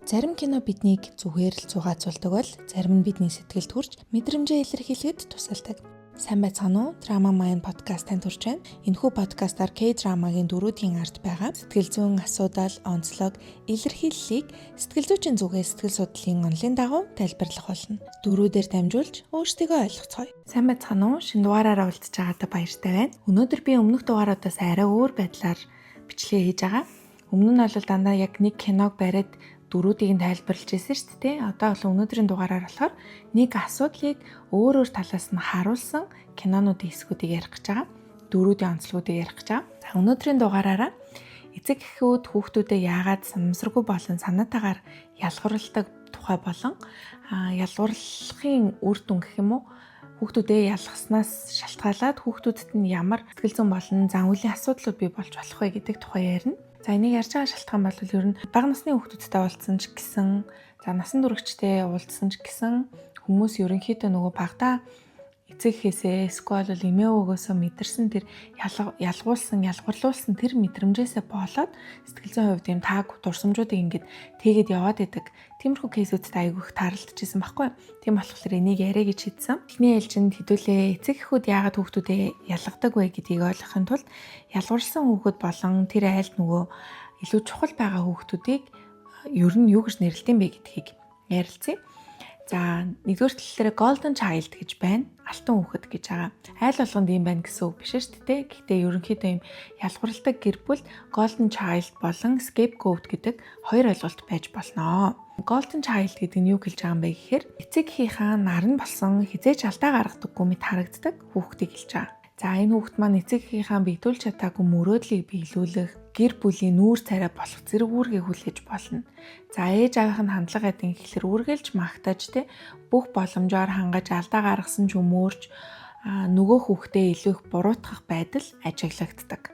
Зарим кино биднийг зүгээр л зугаацуулдаг бол зарим нь бидний сэтгэлд хүрч мэдрэмжээ илэрхийлэхэд тусалдаг. Сайн байцгаана уу? Drama Mind podcast танд хүрч байна. Энэхүү подкастаар K-drama-гийн дөрүүдийн ард байгаа сэтгэл зүйн асуудал, онцлог, илэрхийллийг сэтгэл зүйчийн зүгээс сэтгэл судлалын онолын дагуу тайлбарлах болно. Дөрүүдээр дамжуулж өөрсдийгөө ойлгоцгоё. Сайн байцгаана уу? Шинэ дугаараараа уулзж байгаадаа баяртай байна. Өнөөдөр би өмнөх дугааруудаас арай өөр байдлаар бичлэгээ хийж байгаа. Өмнө нь бол дандаа яг нэг киног бариад дөрүүдийг нь тайлбарлаж ирсэн шүү дээ. Одоо бол өнөөдрийн дугаараар болохоор нэг асуудлыг өөр өөр талаас нь харуулсан кинонуудын хэсгүүдийг ярих гэж байгаа. Дөрүүдийн онцлогуудыг ярих гэж байгаа. За, өнөөдрийн дугаараараа эцэг эхүүд хүүхдүүдэд яагаад санамсаргүй болон санаатаагаар ялгаварладаг тухай болон ялгаварлахын үр дүн гэх юм уу, хүүхдүүдээ ялгаснаас шалтгаалаад хүүхдүүдэд нь ямар сэтгэл зүйн болон зан үйлийн асуудлууд бий болж болох вэ гэдэг тухай ярина. За, энийг ярьж байгаа шалтгаан бол ер нь бага насны хүүхдүүдтэй уулзсан ч гэсэн, за, насан туршидтэй уулзсан ч гэсэн хүмүүс ерөнхийдөө нөгөө багадаа эцэг эхээсээ эсвэл бол эмээ өвгөөсөө мэдэрсэн тэр ялгуулсан, ялгаварлуулсан тэр мэдрэмжээсээ болоод сэтгэл зүйн хувьд юм таагүй дурсамжуудыг ингээд тэгээд яваад идэг. Тиймэрхүү case үүдтэй айгүй их тааралдчихсан байхгүй. Тийм болохоор энийг яриа гэж шийдсэн. Эхний ээлжинд хэдүүлээ эцэг эхүүд яагаад хүүхдүүдээ ялгадаг вэ гэдгийг ойлгохын тулд ялгаварласан хүүхэд болон тэр айлд нөгөө илүү чухал байгаа хүүхдүүдийг ер нь юу гэж нэрлэдэг юм бэ гэдгийг ярилцъя. За, нэгдүгээр тал дээр golden child гэж байна. Алтан хүүхэд гэж байгаа. Айл болгонд ийм байна гэсэн үг биш шүү дээ. Гэхдээ ерөнхийдөө ийм ялгаварладаг гэр бүл golden child болон scapegoat гэдэг хоёр ойлголт байж болно. Golden child гэдэг нь юу хэлж байгаа юм бэ гэхээр эцэг эхийнхээ нар нь болсон, хэзээ ч алдаа гаргадаггүй мэт харагддаг хүүхдийг хэлж байгаа. За, энэ хүүхэд маань эцэг эхийнхээ биелүүлж чадаагүй мөрөөдлийг биелүүлэх, гэр бүлийн нүүр царай болох зэрэг үүргийг хүлээж болно. За, ээж аавынх нь хандлага гэдэг гэхлээр үргэлж магтаж, те, бүх боломжоор хангаж, алдаа гаргасан ч өмөөрч, нөгөө хүүхдээ илүү их буруутгах байдал ажиглагддаг.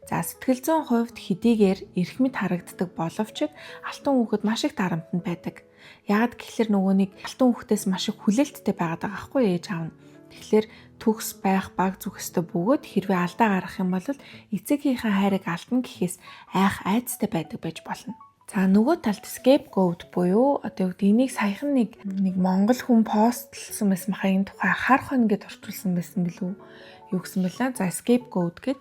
За, сэтгэл зүйн хувьд хэдийгээр эрх мэт харагддаг боловч алтан хүүхэд маш их дарамтанд байдаг. Яагаад гэхлээр нөгөө нэг алтан хүүхдээс маш их хүлээлттэй байгаад байгаа байхгүй, ээж аав нь. Тэгэхээр төгс байх, баг зүгх ёстой бөгөөд хэрвээ алдаа гаргах юм бол эцэг эхийнхээ хайрыг алдна гэхээс айх айдастай байдаг байж болно. За, нөгөө талд scapegoat буюу одоо юу гэдэг, энийг саяхан нэг монгол хүн постлсан байсан баха, энэ тухай хар хон гэд орчуулсан байсан билүү, юу гэсэн бэлээ. За, scapegoat гэд.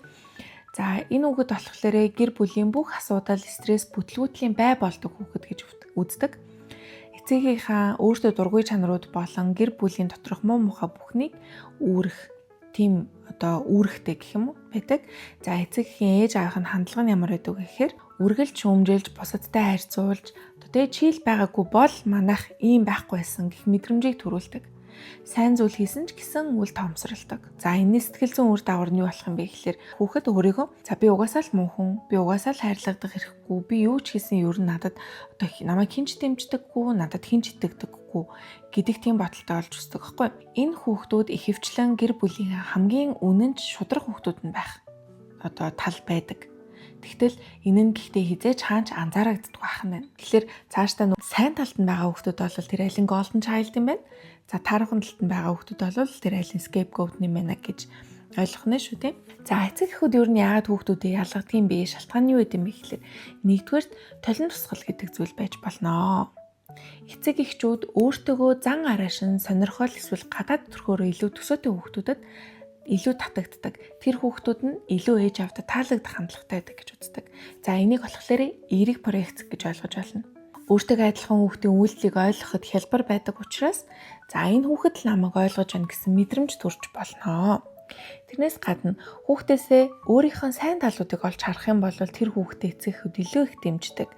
За, энэ хүүхэд болохоор гэр бүлийн бүх асуудал, стресс, бүтлгүүтлийн бай болдог хүүхэд гэж үздэг. Эцэгийнхаа өөртөө дургүй чанарууд болон гэр бүлийн доторх муу мухай бүхнийг үүрэх тийм одоо үүрэгтэй гэх юм уу байдаг. За, эцэг эхийн, ээж аавын хандлага нь ямар байдаг вэ гэхээр үргэлж шүүмжилж, бусадтай харьцуулж, одоо тэгээ чийл байгаагүй бол манайх ийм байхгүй байсан гэх мэдрэмжийг төрүүлдэг. Сайн зүйл хийсэн ч гэсэн үл тоомсролдог. За, энэний сэтгэл зүйн үр дагавар нь юу болох юм бэ гэхээр хүүхэд өөрийгөө за, би угаасаа л муу хүн, би угаасаа л хайрлагдах эрхгүй, би юу ч хийсэн ер нь надад одоо намайг хэн ч дэмждэггүй, надад хэн ч итгэдэггүй гэдэг тийм бодолтой болж өсдөг байхгүй. Энэ хүүхдүүд ихэвчлэн гэр бүлийн хамгийн үнэнч, шударга хүүхдүүд нь байх одоо тал байдаг. Тэгтэл энэ нь гэхдээ хэзээ ч хаана ч анзаарагддаг байх нь байна. Тэгэхээр цаашдаа сайн талд нь байгаа хүүхдүүд бол тэр айлын golden child юм байна. За, таархан талд нь байгаа хүүхдүүд бол тэр айлын scapegoat юм байна гэж ойлгох нь шүү дээ. За, эцэг эхүүд ер нь яагаад хүүхдүүдээ ялгадаг юм бэ? Шалтгаан нь юу гэдэм бэ гэхлээр нэгдүгээрт толин тусгал гэдэг зүйл байж болно. Эцэг эхчүүд өөртөөгөө зан араашин, сонирхол эсвэл гадаад төрхөөрөө илүү төсөөтэй хүүхдүүдэд илүү татагддаг. Тэр хүүхдүүд нь илүү ээж аавдаа таалагдах хандлагатай байдаг гэж үздэг. За, энийг болохоор эерэг проекц гэж ойлгож байна. Өөртөө адилхан хүүхдийн үйлдэлийг ойлгоход хялбар байдаг учраас за, энэ хүүхэд л намайг ойлгож байна гэсэн мэдрэмж төрж болно. Тэрнээс гадна хүүхдээсээ өөрийнхөө сайн талуудыг олж харах юм бол тэр хүүхдээ эцэг эхүүд илүү их дэмждэг.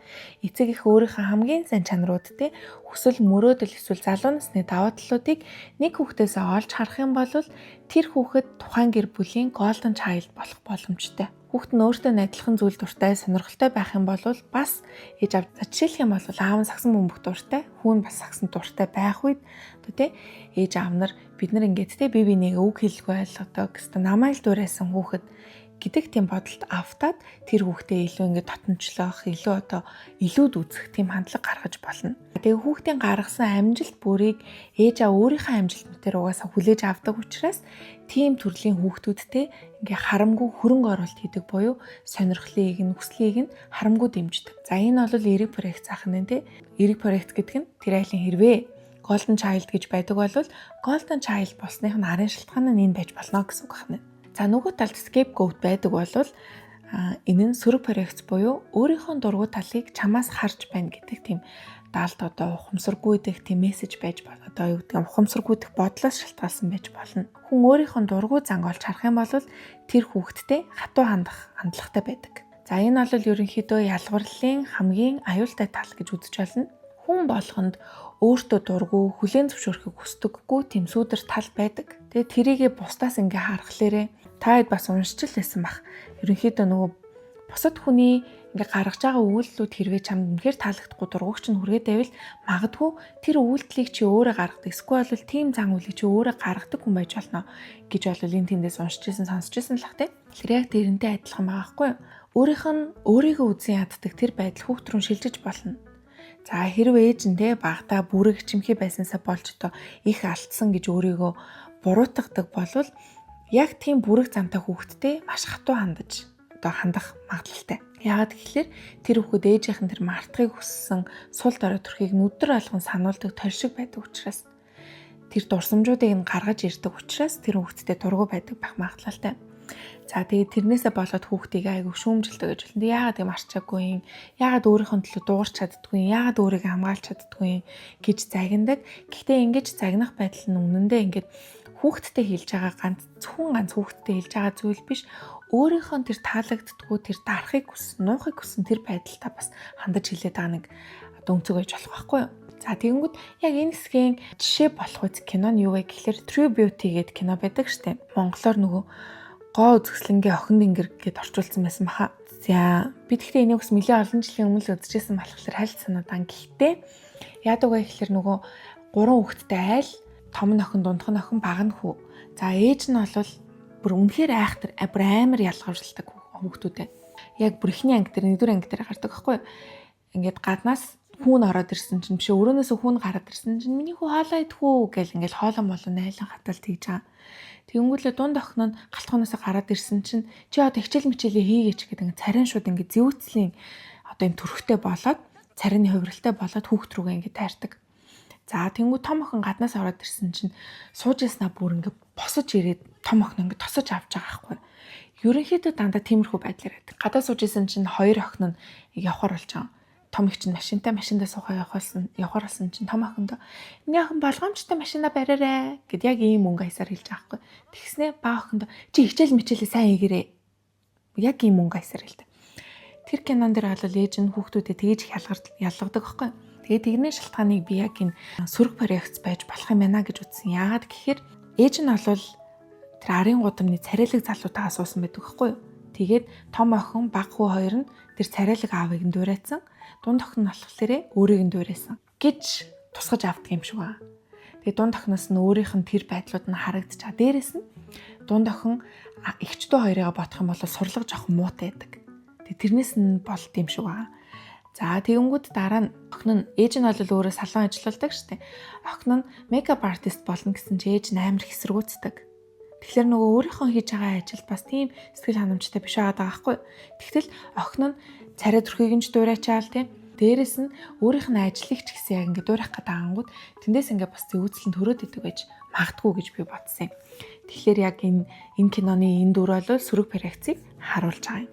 Эцэг эх өөрийнхөө хамгийн сайн чанарууд, те, хүсэл мөрөөдөл эсвэл залуу насны давуу талуудыг нэг хүүхдээсээ олж харах юм бол тэр хүүхэд тухайн гэр бүлийн golden child болох боломжтой. Хүүхэд нь өөртөө адилхан зүйл дуртай, сонирхолтой байх юм бол бас ээж аав, жишээлх юм бол аав нь сагсан бөмбөг дуртай, хүү нь бас сагсан дуртай байх үед одоо тий, ээж аав нар, бид нар ингээд те, бие бинийгээ үг хэлгүй ойлгодог гэсэн, намайг л дуурайсан хүүхэд гэдэг тийм бодолд автаад тэр хүүхдээ илүү ингээд татамжлах, илүү одоо илүүд үзэх тийм хандлага гаргаж болно. Тэгээ хүүхдийн гаргасан амжилт бүрийг ээж аа өөрийнхөө амжилт мэтэр угаасаа хүлээж авдаг учраас тийм төрлийн хүүхдүүдтэй ингээ харамгүй хөрөнгө оруулалт хийдэг буюу сонирхлыг нь, хүслийг нь харамгүй дэмждэг. За, энэ бол эерэг проект заах нь, тий. Эерэг проект гэдэг нь тэр айлын хэрвээ golden child гэж байдаг бол golden child болсных нь арын шалтгаан нь энэ байж болно гэсэн үг байна. За, нөгөө талд scapegoat байдаг бол энэ нь сөрөг проект буюу өөрийнхөө дургүй талыг чамаас харж байна гэдэг тийм даалт, одоо ухамсаргүй дэх тийм мессеж байж, одоо юу гэдэг нь, ухамсаргүй дэх бодлоос шалтгаалсан байж болно. Хүн өөрийнхөө дургүй занг олж харах юм бол тэр хүүхэдтэй хатуу хандах хандлагатай байдаг. За, энэ бол ерөнхийдөө ялгаварлын хамгийн аюултай тал гэж үзэж байна. Хүн болгонд өөртөө дургүй, хүлээн зөвшөөрөхийг хүсдэггүй тийм сүүдэр тал байдаг. Тэгээ тэрийгээ бусдаас ингээ харахлаарэ та хэд бас уншиж л байсан бах. Ерөнхийдөө нөгөө бусад хүний ингээ гаргаж байгаа үйлдэлүүд хэрвээ чамд үнэхээр таалагдахгүй, дургүйг чинь хүргээд байвал магадгүй тэр үйлдэлийг чи өөрөө гаргадаг. Эсвэл бол тийм зан үйлийг чи өөрөө гаргадаг хүн байж болно гэж бол энэ тэндээс уншиж ирсэн, сонсч ирсэн л ах, тийм. Тэр яг тэрнтэй адилхан байгаа байхгүй юу? Өөрийнх нь өөрийгөө үзэн яддаг тэр байдал хүүхд рүү шилжиж болно. За, хэрвээ ээж нь, те, багадаа бүрэг чимхий байсансаа болж одоо их алдсан гэж өөрийгөө буруутгадаг болвол яг тийм бүрэг замтай хүүхэдтэй маш хатуу хандаж, одоо хандах магадлалтай. Яагаад гэхлээр тэр хүүхэд ээжийнх нь тэр мартахыг хүссэн сул дорой төрхийг өдөр болгон сануулдаг толь шиг байдаг учраас, тэр дурсамжуудыг нь гаргаж ирдэг учраас тэр хүүхэдтэй дургүй байдаг байх магадлалтай. За, тэгээд тэрнээсээ болоод хүүхдийг айгүй шүүмжилдэг гэж байна. Яагаад юм арчаагүй юм? Яагаад өөрийнхөө төлөө дуугарч чаддгүй юм? Яагаад өөрийгөө хамгаалж чаддгүй юм гэж загнадаг. Гэхдээ ингэж загнах байдал нь үнэндээ ингээд хүүхэдтэй хэлж байгаа ганц, зөвхөн ганц хүүхэдтэй хэлж байгаа зүйл биш. Өөрийнхөө тэр таалагддаггүй, тэр дарахыг хүссэн, нуухыг хүссэн тэр байдалтай бас хандаж хэлээд байгаа нэг одоо өнцөг байж болох байхгүй юу? За, тэгэнгүүт яг энэ хэсгийн жишээ болох үз кино нь юу вэ гэхлээр True Beauty гэдэг кино байдаг штэ. Монголоор нөгөө гоо үзэсгэлэнгийн охин тэнгэр гэд орчуулсан байсан баха. За, би тэгтээ энийг бас нэлээд олон жилийн өмнө л үзчихсэн болохоор хальт санаад ан. Гэхдээ яадаг вэ гэхлээр нөгөө гурван хүүхэдтэй айл, том нохин, дундх нохин, бага нь хүү. За, ээж нь бол бүр үнэхээр айхтар, бүр амар ялгаварладаг хүүхдүүдэд. Яг бүр эхний анги дээр, нэгдүгээр анги дээр гардаг байхгүй юу? Ингээд гаднаас хүүн ороод ирсэн чинь, биш, өрөөнөөсөө хүүн гараад ирсэн чинь "Миний хүү хоолоо идэх үү?" гэл ингээл хоолоо молоо найлан хатал тэгж байгаа. Тэгэнгүүтлээ дунд охин нь гал тогооноосоо гараад ирсэн чинь "Чи одоо хичээл мичээлээ хийгээч" гэдэг ингээд царайн шууд ингээд зэвүүцлийн одоо юм төрхтэй болоод, царины хувиралтай болоод хүүхд рүүгээ ингээд тайрдаг. За, тэнгуү том охин гаднаас ороод ирсэн чинь сууж яснаа бүр ингээд босож ирээд том охин ингээд тосож авч байгаа байхгүй. Ерөнхийдөө дандаа тиймэрхүү байдлаар байдаг. Гадаа сууж исэн чинь хоёр охин нь явхаар болж байгаа. Том их чинь машинтай, машиндаа суухаа явахаар болсон чинь том охиндоо "Миний охин болгоомжтой машина бариарай" гэд яг ийм мөнгө аясаар хэлж байгаа байхгүй. Тэгснэ бага охиндоо "Чи хичээл мичээлээ сайн хийгээрэй." Яг ийм мөнгө аясаар хэлдэг. Тэр кинон дээр бол ээж нь хүүхдүүдэд тэгэж их ялгадаг байхгүй. Тэгээд тэрний шалтгааныг би яг энэ сөрөг проект байж болох юм байна гэж үзсэн. Яагаад гэхээр ээж нь бол тэр арын гудамны царайлаг залуутайгаа суусан байдаг байхгүй юу? Тэгээд том охин, бага хүү хоёр нь тэр царайлаг аавыг нь дуурайцсан. Дунд охин нь болохоор өөрийг нь дуурайсан гэж тусгаж авдаг юм шиг байна. Тэгээд дунд охиноос нь өөрийнх нь тэр байдлууд нь харагдчихаа. Дээрэс нь дунд охин эгч дүү хоёрыгаа бодох юм бол сурлага жоохон муутай байдаг. Тэгээд тэрнээс нь болд юм шиг байна. За, тэгэнгүүт дараа нь охин нь, ээж нь бол өөрөө салон ажилладаг штэ. Охин нь makeup artist болно гэсэн чи ээж нь амар их эсэргүүцдэг. Тэгэхээр нөгөө өөрийнхөө хийж байгаа ажил бас тийм сэтгэл ханамжтай биш байгаа байхгүй. Тэгтэл охин нь царай төрхийг нь ч дуурайчаал, тийм. Дээрэс нь өөрийнх нь ажлыг ч гэсэн яг ингээд дуурайх гэдэг ангууд тэндээс ингээд бас зэвүүцлэн төрөөд идэг байж магадгүй гэж би бодсон юм. Тэгэхээр яг энэ киноны энэ дүр бол сөрөг проекцийг харуулж байгаа юм.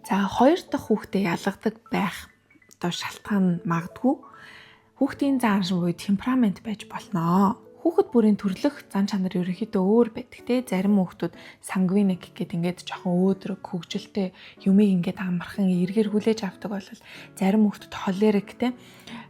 За, хоёр дахь хүүхдээ ялгадаг байх одоо шалтгаан магадгүй хүүхдийн зан араншин буюу темперамент байж болно. Хүүхэд бүрийн төрлөх зан чанар ерөнхийдөө өөр байдаг, те. Зарим хүүхдүүд sanguinic гэдэг ингээд жоохон өөдрөг, хөгжилтэй, юмыг ингээд амархан эргээр хүлээж авдаг бол зарим хүүхдүүд холерик, те,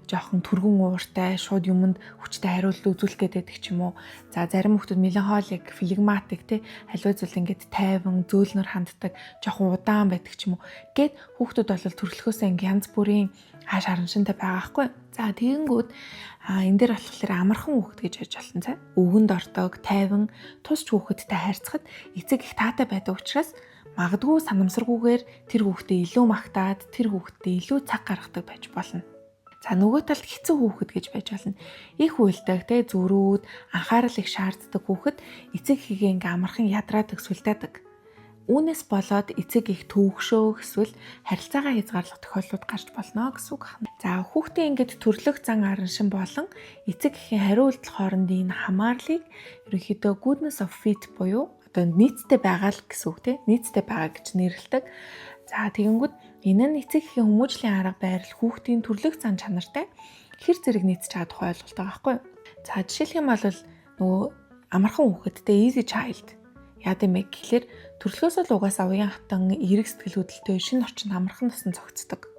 жоохон түргэн ууртай, шууд юмд хүчтэй хариулт үзүүлэх гээд байдаг ч юм уу. За, зарим хүүхдүүд melancholic, phlegmatic, те, аливаа зүйл ингээд тайван, зөөлнөр ханддаг, жоохон удаан байдаг ч юм уу. Гэт хүүхдүүд бол төрөлхөөсөө ингээд янз бүрийн хааш хараншинтай байгаа байхгүй. За, тэгэнгүүт энэ дээр болохоор амархан хүүхэд гэж ярьж болно цаа. Өвгөнд ордог, тайван, тусч хүүхэдтэй харьцахад эцэг их таатай байдаг учраас Магадгүй санамсаргүйгээр тэр хүүхдээ илүү магтаад, тэр хүүхдээ илүү цаг гаргадаг байж болно. За, нөгөө талд хэцүү хүүхэд гэж байж болно. Их уйлдаг, те, зөрүүд, анхаарал их шаарддаг хүүхэд эцэг эхийгээ ингээ амархан ядраадаг, сүлдаадаг. Үүнээс болоод эцэг их төвөгшөөх эсвэл харилцаагаа хязгаарлах тохиолдлууд гарч болно гэсэн үг байна. За, хүүхдийн ингээд төрлөх зан араншин болон эцэг эхийн хариу үйлдэл хоорондын энэ хамаарлыг ерөнхийдөө goodness of fit буюу одоо нийцтэй байгаа л гэсэн үг, тийм, нийцтэй байгаа гэж нэрлэдэг. За, тэгэнгүүт энэ нь эцэг эхийн хүмүүжлийн арга барил хүүхдийн төрлөх зан чанартай хэр зэрэг нийцэж байгаа тухай ойлголт байгаа байхгүй юу? За, жишээлх юм бол нөгөө амархан хүүхэдтэй, easy child яад юм бэ гэхлээр төрөлхөөсөө л угаасаа уян хатан, эерэг сэтгэл хөдлөлтөй, шинэ орчинд амархан насан зохицдог.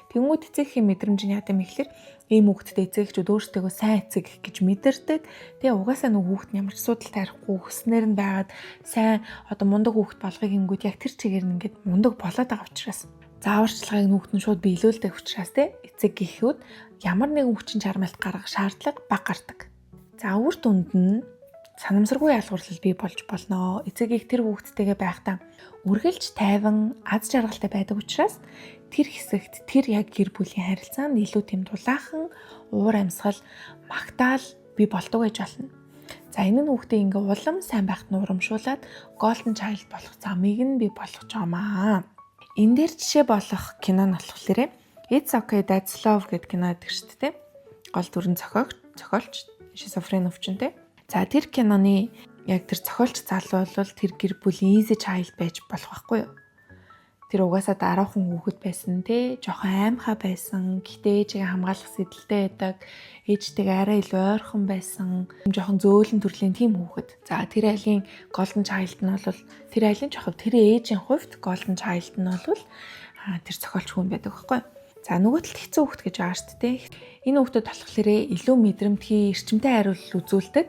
Тэнгүүд эцэг эхийн мэдрэмж нь яад юм гэхлээр ийм хүүхэдтэй эцэг эхчүүд өөрсдөө сайн эцэг их гэж мэдэрдэг. Тэгээ угаасаа нөгөө хүүхэд нь ямар ч асуудал тарихгүй, хүснээр нь байгаад сайн одоо мундаг хүүхэд болгохыг хингүүд яг тэр чигээр нь ингээд мундаг болоод байгаа учраас, зааварчилгааг хүүхэд нь шууд биелүүлдэг учраас, те, эцэг эхүүд ямар нэгэн хүчин чармайлт гаргах шаардлага бага гардаг. За, үр дүнд нь санамсаргүй ялгуурлал бий болж болно. Эцэг их тэр хүүхэдтэйгээ байхдаа үргэлж тайван, аз жаргалтай байдаг учраас тэр хэсэгт тэр яг гэр бүлийн харилцаанд илүү тийм дулаахан, уур амьсгал, магтаал бий болдог байж болно. За, энэ нь хүүхдээ ингээ улам сайн байхад нь урамшуулад golden child болох замыг нь бий болгож байгаамаа. Энэ дээр жишээ болох кино нь болохоор It's Okay, That's Love гэдэг кино гэдэг шүү дээ. Гол дүрэн зохиолч шизофрен өвчнөтэй. За, тэр киноны яг тэр зохиолч залуу бол тэр гэр бүлийн easy child байж болох байхгүй юу? Тэр угаасаа дараахан хүүхэд байсан, те, жоохон аймхаа байсан. Гэхдээ ээжигээ хамгаалах сэдэлтэй байдаг. Ээжтэйгээ арай илүү ойрхон байсан. Жоохон зөөлөн төрлийн тийм хүүхэд. За, тэр айлын golden child нь бол, тэр айлын жоохон, тэр ээжийн хувьд golden child нь бол тэр зохиолч хүн байдаг байхгүй юу? За, нөгөө талд хэцүү хүүхэд гэж байгаа шүү дээ. Энэ хүүхдэд болохоор илүү мэдрэмтгий, эрчимтэй хариулт үзүүлдэг.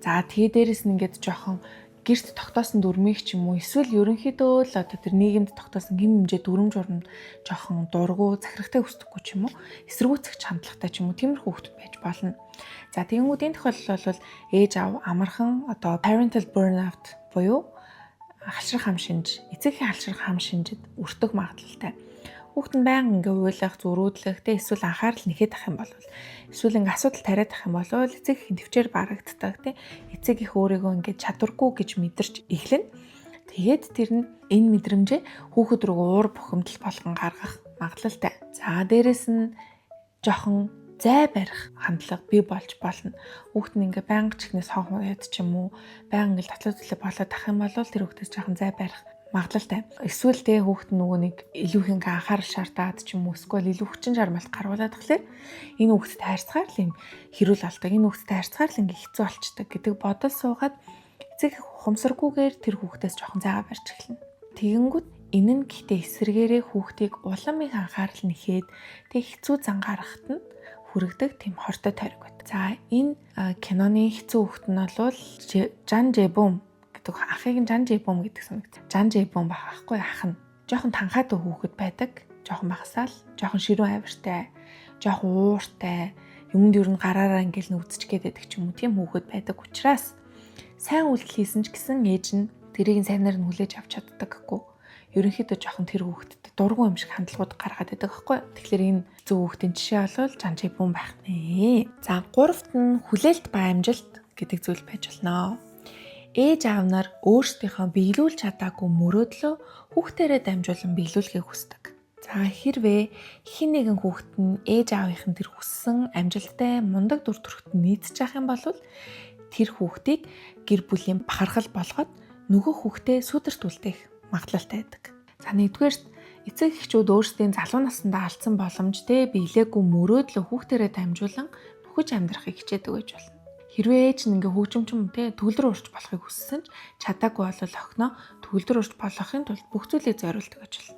За, тэгээ дээрэс нь ингээд жоохон гэрт тогтоосон дүрмийг ч юм уу, эсвэл ерөнхийдөө л одоо тэр нийгэмд тогтоосон хэм хэмжээ дүрэм журам жоохон дургу, захирагтай өсдөггүй ч юм уу, эсэргүүцэх хандлагатай ч юм уу, тиймэрхүү хүүхдүүд байж болно. За, тэгэнгүүт энэ тохиолдол бол ээж аав амархан одоо parental burnout буюу халшрах хам шинж, эцэг эхийн халшрах хам шинжид өртөх магадлалтай. Хүүхэд нь байнга ингээ уйлах, зөрүүдлэх, тэ, эсвэл анхаарал нэхэд ах юм бол, эсвэл ингээ асуудал тариад ах юм бол эцэг эхийн төвчээр барагддаг, тэ, эцэг их өөрийгөө ингээ чадваргүй гэж мэдэрч эхлэнэ. Тэгээд тэр нь энэ мэдрэмжээ хүүхэд рүү уур бухимдал болгон гаргах магадлалтай. За, дээрэс нь жоохон зай барих хандлага бий болж болно. Хүүхэд нь ингээ байнга чихнээс хонх ууяад ч юм уу, байнга ингээ татлаа төлөө болоод ах юм бол тэр хүүхдээс жоохон зай барих магадлалтай. Эсвэл тэ хүүхэд нөгөө нэг илүү их ингээ анхаарал шаардаад ч юм уу, эсвэл илүү хүчин чармайлт гаргуулад тахлаар энэ хүүхдэд харьцахаар л юм хэрүүл болдог. Энэ хүүхдэд харьцахаар л ингээ хэцүү болчдөг гэдэг бодол суугаад эцэг ухамсаргүйгээр тэр хүүхдээс жоохон зайгаа барьж эхэлнэ. Тэгэнгүүт энэ нь гэхдээ эсрэгээрээ хүүхдийг улам их анхаарал нэхэд тэг хэцүү зан гаргахад нь хүргэдэг тийм хортой тойрог байдаг. За, энэ киноны хэцүү хүүхэд нь бол Жан Жэбум гэдэг, ахыг нь Жан Жэбум гэдэг санагд. Жан Жэбум байх байхгүй, ах нь. Жоохон танхаатай хүүхэд байдаг. Жоохон багасаа л жоохон ширүүн авиртай, жоохон ууртай, юмд ер нь гараараа ингээл нүцчих гээд байдаг ч юм уу, тийм хүүхэд байдаг учраас сайн үйлдэл хийсэн ч гэсэн ээж нь тэрийг сайнаар нь хүлээж авч чаддаггүй. Ерөнхийдөө жоохон тэр хүүхдэд дургу юм шиг хандлагууд гаргаад байдаг байхгүй. Тэгэхээр энэ зөв хүүхдийн жишээ бол Жан Жэбум байх нэ. За, гуравт нь хүлээлт ба амжилт гэдэг зүйл байж болно. Ээж аав нар өөрсдийнхөө биелүүлж чадаагүй мөрөөдлөө хүүхдээрээ дамжуулан биелүүлэхийг хүсдэг. За, хэрвээ хэн нэгэн хүүхэд нь ээж аавынх нь тэр хүссэн амжилттай, мундаг дүр төрхт нийцэж явах юм бол тэр хүүхдийг гэр бүлийн бахархал болгоод нөгөө хүүхдээ сүдэрт үлдээх магадлалтай байдаг. За, нэгдүгээрт эцэг эхчүүд өөрсдийн залуу насндаа алдсан боломж, те, биелээгүй мөрөөдлөө хүүхдээрээ дамжуулан нөхөж амьдрахыг хичээдэг байж болно. Хэрвээ ээж нь ингээ хөгжимчин, те, төгөлдөр хуурч болохыг хүссэн ч чадаагүй бол охиноо төгөлдөр хуурч болгохын тулд бүх зүйлийг зориулдаг гэж болно.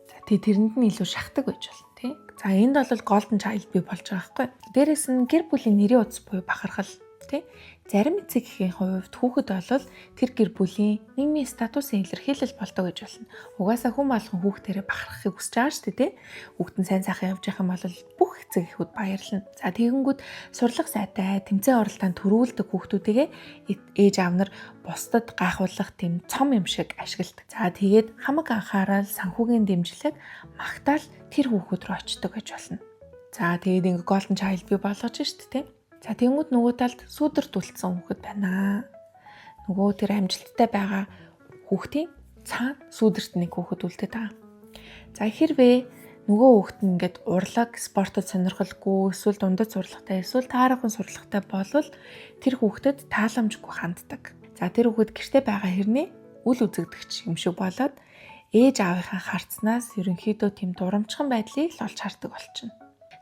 За, тий, тэрэнд нь илүү шахдаг байж болно, тий. За, энд бол golden child бий болж байгаа байхгүй. Дээрээс нь гэр бүлийн нэрийн утас буюу бахархал. тий. Зарим эцэг эхийн хувьд хүүхэд бол тэр гэр бүлийн нийгмийн статусын илэрхийлэл болдог гэж болно. Угаасаа хүн болгон хүүхдээрээ бахархахыг хүсэж байгаа шүү дээ тий. Хүүхэд нь сайн сайхан явж явах юм бол бүх эцэг эхүүд баярлна. За тэгэнгүүт сурлага сайтай, тэмцээн оролтоонд төрүүлдэг хүүхдүүдийгээ ээж аав нар бусдад гайхуулах тийм цом юм шиг ашигладаг. За тэгээд хамаг анхаарал, санхүүгийн дэмжлэг магтаал тэр хүүхэд рүү очдог гэж болно. За тэгээд ингээ golden child бий болгож шít тэ. За тэгэнгүүт нөгөө талд сүүдэрт үлдсэн хүүхэд байна. Нөгөө тэр амжилттай байгаа хүүхдийн цаана сүүдэрт нэг хүүхэд үлдээд байгаа. За хэрвээ нөгөө хүүхэд нь ингээд урлаг, спортод сонирхолгүй, эсвэл дундад сурлагатай, эсвэл таарахын сурлагатай болвол тэр хүүхдэд тааламжгүй ханддаг. За тэр хүүхэд гэрте байгаа хэрнээ үл үзэгдэгч юм шиг болоод ээж аавынхаа харцнаас ерөнхийдөө тийм дурамчхан байдлыг л олж хардаг болчихно.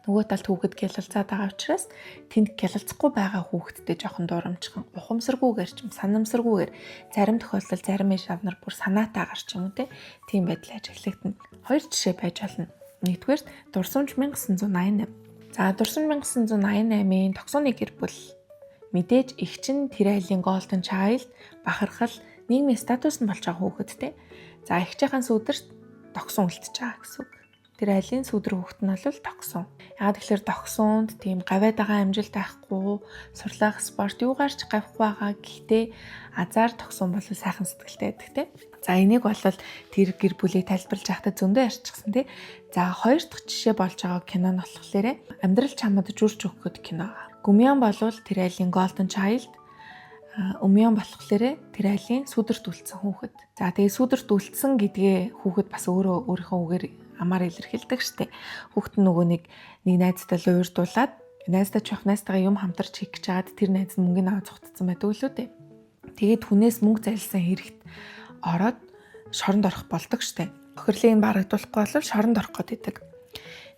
Нөгөө талд хүүхэд гялалзаад байгаа учраас тэнд гялалзахгүй байгаа хүүхэдтэй жоохон дурамчхан, ухамсаргүйгээр ч юм, санамсаргүйгээр зарим тохиолдолд зарим ээж аав нар бүр санаатаагаар ч юм уу тийм байдал ажиглагдана. Хоёр жишээ байж болно. Нэгдүгээрт Дурсамж 1988. За Дурсамж 1988-ийн тогсооны гэр бүл мэдээж эгч нь тэр айлын golden child, бахархал, нийгмийн статус нь болж байгаа хүүхэд те. За эгчийнхэн сүүдэрт тогсон үлдчихэж байгаа гэсэн үг. Тэр айлын сүүдэр хүүхэд нь бол тогсон. Яагаад гэхээр тогсуунд тийм гавиад байгаа амжилт байхгүй, сурлах, спорт юугаар ч гавхгүй байгаа. Гэхдээ азар тогсон бол сайхан сэтгэлтэй байдаг те. За энийг бол тэр гэр бүлийг тайлбарлаж байхдаа зөндөө ярьчихсан тий. За хоёр дахь жишээ болж байгаа кино нь болохоор Амьдрал чамд жүрч өгөхөд кино. Гүмян болвол тэр айлын golden child, Өмян болохоор тэр айлын сүүдэрт үлдсэн хүүхэд. За тэгээ сүүдэрт үлдсэн гэдгээ хүүхэд бас өөрөө өөрийнхөө үгээр амаар илэрхийлдэг штэ. Хүүхэд нь нөгөө нэг найзтай л уурдуулаад найздаа ч явах найзтайгаа юм хамтарч хийх гэж хагаад тэр найз нь мөнгөний аваа зугтцсан байдаг лүү дээ. Тэгээд хүнээс мөнгө зайлсан хэрэгт ороод шоронд орох болдог штэ. Тохирлыг барагдуулахгүй бол шоронд орох гээд идэг.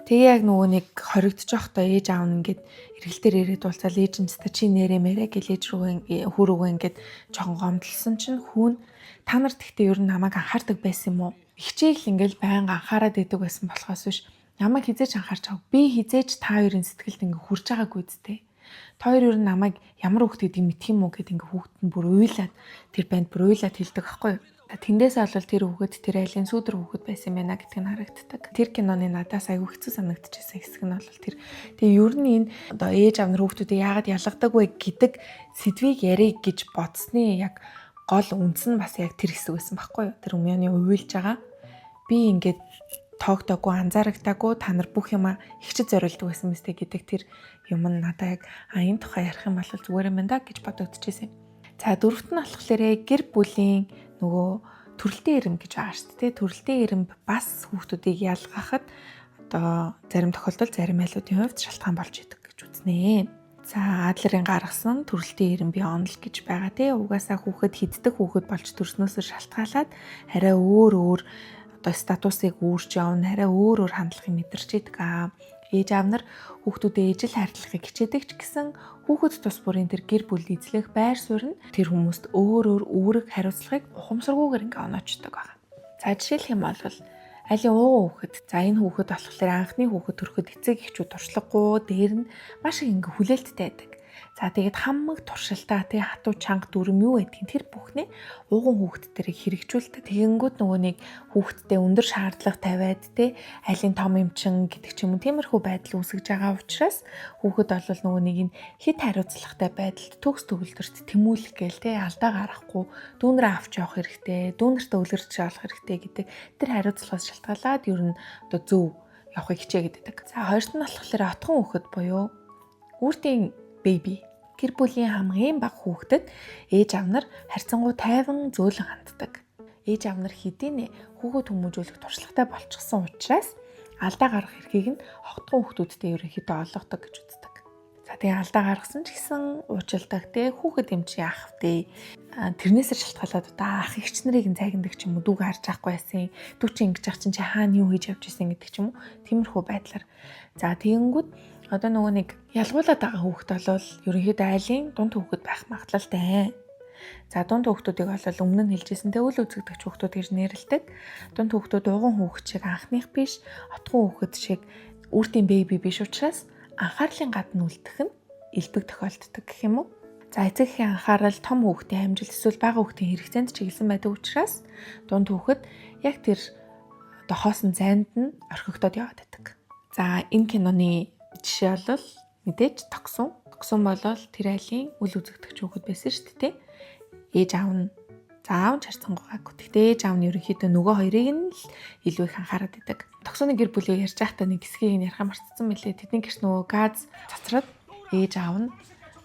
Тэгээ яг нөгөө нэг хоригдож байхдаа ээж аав нь ингээд эргэлтээр ирээд уулзаал ээж нь чи нэрэ мэрэ гэл ээж рүүгээ хүү рүүгээ ингээд жоохон гомдлсон чинь хүүн та нар тэгтээ ер нь намайг анхаардаг байсан юм уу? Хичээл ингээл байнга анхаарад идэг байсан болохоос биш намайг хизээч анхаарч байгааг. Би хизээч та хоёрын сэтгэлд ингээ хүрж байгаагүй зү. Та хоёр ер нь намайг ямар хүүхд гэдгийг мэдх юм уу гэд ингээ хүүхд нь бүр уйлаад тэр банд бүр уйлаад хэлдэг байхгүй юу? Тэндээсээ бол тэр хүүхэд тэр айлын сүүдэр хүүхэд байсан юм байна гэдг нь харагддаг. Тэр киноны надаас айгүй хэцүү санагдчихсан хэсэг нь бол тэр. Тэгээ ер нь энэ одоо ээж аав нар хүүхдүүдийг яагаад ялгадаг вэ гэдэг сэдвийг ярих гэж бодсны яг гол үндс нь бас яг тэр хэсэг байсан байхгүй юу? Тэр өмнөний уйлж байгаа. Би ингээд тоогдоогүй, анзаарагдаагүй, та нар бүх юма ихчид зориулдаг байсан мэт гэдэг тэр юм нь надаа яг энэ тухай ярих юм бол зүгээр юм байна да гэж бодогдчихсэн юм. За дөрөвт нь болохоор гэр бүлийн нөгөө төрөлтийн эрэм гэж байгаа шүү дээ. Төрөлтийн эрэм бас хүүхдүүдийг ялгахад одоо зарим тохиолдолд зарим айлуудын хувьд шалтгаан болж идэг гэж үзнэ. За Адлерын гаргасан төрөлтийн эрэм би онол гэж байгаа тий. Угаасаа хүүхэд хиддэг хүүхэд болж төрснөөсөө шалтгаалаад арай өөр өөр одоо статусыг үүрч явна, арай өөр өөр хандлагыг мэдэрч идэг. Ээж аав нар хүүхдүүдэд ижил хайрлахыг хичээдэг ч гэсэн хүүхэд тус бүрийн тэр гэр бүл эзлэх байр суурь нь тэр хүмүүст өөр өөр үүрэг хариуцлагыг ухамсаргүйгээр ингээ оноочдөг байна. За жишээлх юм бол айлын ууган хүүхэд. За энэ хүүхэд болохоор анхны хүүхэд төрөхөд эцэг эхчүүд туршлагагүй, дээр нь маш их ингээ хүлээлттэй байдаг. За тэгээд хамаг туршилтаа тий хатуу чанга дүрм юу гэдгийг тэр бүхнээ ууган хүүхэд дээр хэрэгжүүлдэг. Тэгэнгүүт нөгөө нэг хүүхэдтэй өндөр шаардлага тавиад тий айлын том эмчин гэдэг ч юм уу тиймэрхүү байдал үүсгэж байгаа учраас хүүхэд бол нөгөө нэг нь хит хариуцлагатай байдалд төгс төгөлдөрт тэмүүлэх гээл тий алдаа гаргахгүй дүүнрээ авч явах хэрэгтэй, дүүнэртээ үлгэрч явах хэрэгтэй гэдэг тэр хариуцлагаас шалтгаалаад ер нь одоо зөв явахыг хичээгээд байдаг. За хоёрт нь болохоор отхон хүүхэд буюу үрдийн baby гэр бүлийн хамгийн бага хүүхдэд ээж аав нар харьцангуй тайван зөөлөн ханддаг. Ээж аав нар хэдийнэ хүүхэд хүмүүжүүлэх туршлагатай болчихсон учраас алдаа гаргах эрхийг нь огтхон хүүхдүүдтэй ерөнхийдөө олгодог гэж үздэг. За тэгээ алдаа гаргасан ч гэсэн уучилдаг те хүүхэд юм чи яах вэ? Тэрнээсээ шалтгаалаад одоо ах эгч нарыг нь зайгнадаг ч юм уу, дүүг харж байхгүй байсан. Дүү чи ингэж ах чинь чи хаана юу хийж явж исэн гэдэг ч юм уу. Тиймэрхүү байдлаар. За тэгэнгүүт одоо нөгөө нэг ялгуулад байгаа хүүхэд бол ерөнхийдөө айлын дунд хүүхэд байх магадлалтай. За дунд хүүхдүүдийг бол өмнө нь хэлжсэн тэ үл үзэгдэгч хүүхдүүд гэж нэрлэдэг. Дунд хүүхдүүд ууган хүүхэд шиг анхных биш, отгон хүүхэд шиг үрдийн бэби биш учраас анхаарлын гадна үлдэх нь элбэг тохиолддог гэх юм уу. За, эцэг эхийн анхаарал том хүүхдийн амжилт эсвэл бага хүүхдийн хэрэгцээнд чиглэсэн байдаг учраас дунд хүүхэд яг тэр одоо хоосон зайд нь орхигдоод яваад байдаг. За, энэ киноны жишээ бол мэдээж Тогсон. Тогсон бол тэр айлын үл үзэгдэгч хүүхэд байсан шүү дээ. Ээж аав нь, за, аав нь харьцангуйгаагүй. Гэхдээ ээж аав нь ерөнхийдөө нөгөө хоёрыг нь л илүү их анхаарат байдаг. Тогсооны гэр бүлийг ярьж байхдаа нэг хэсгийг нь ярих мартсан мэлээ. Тэдний гэрт нөгөө газ цацраад ээж аав нь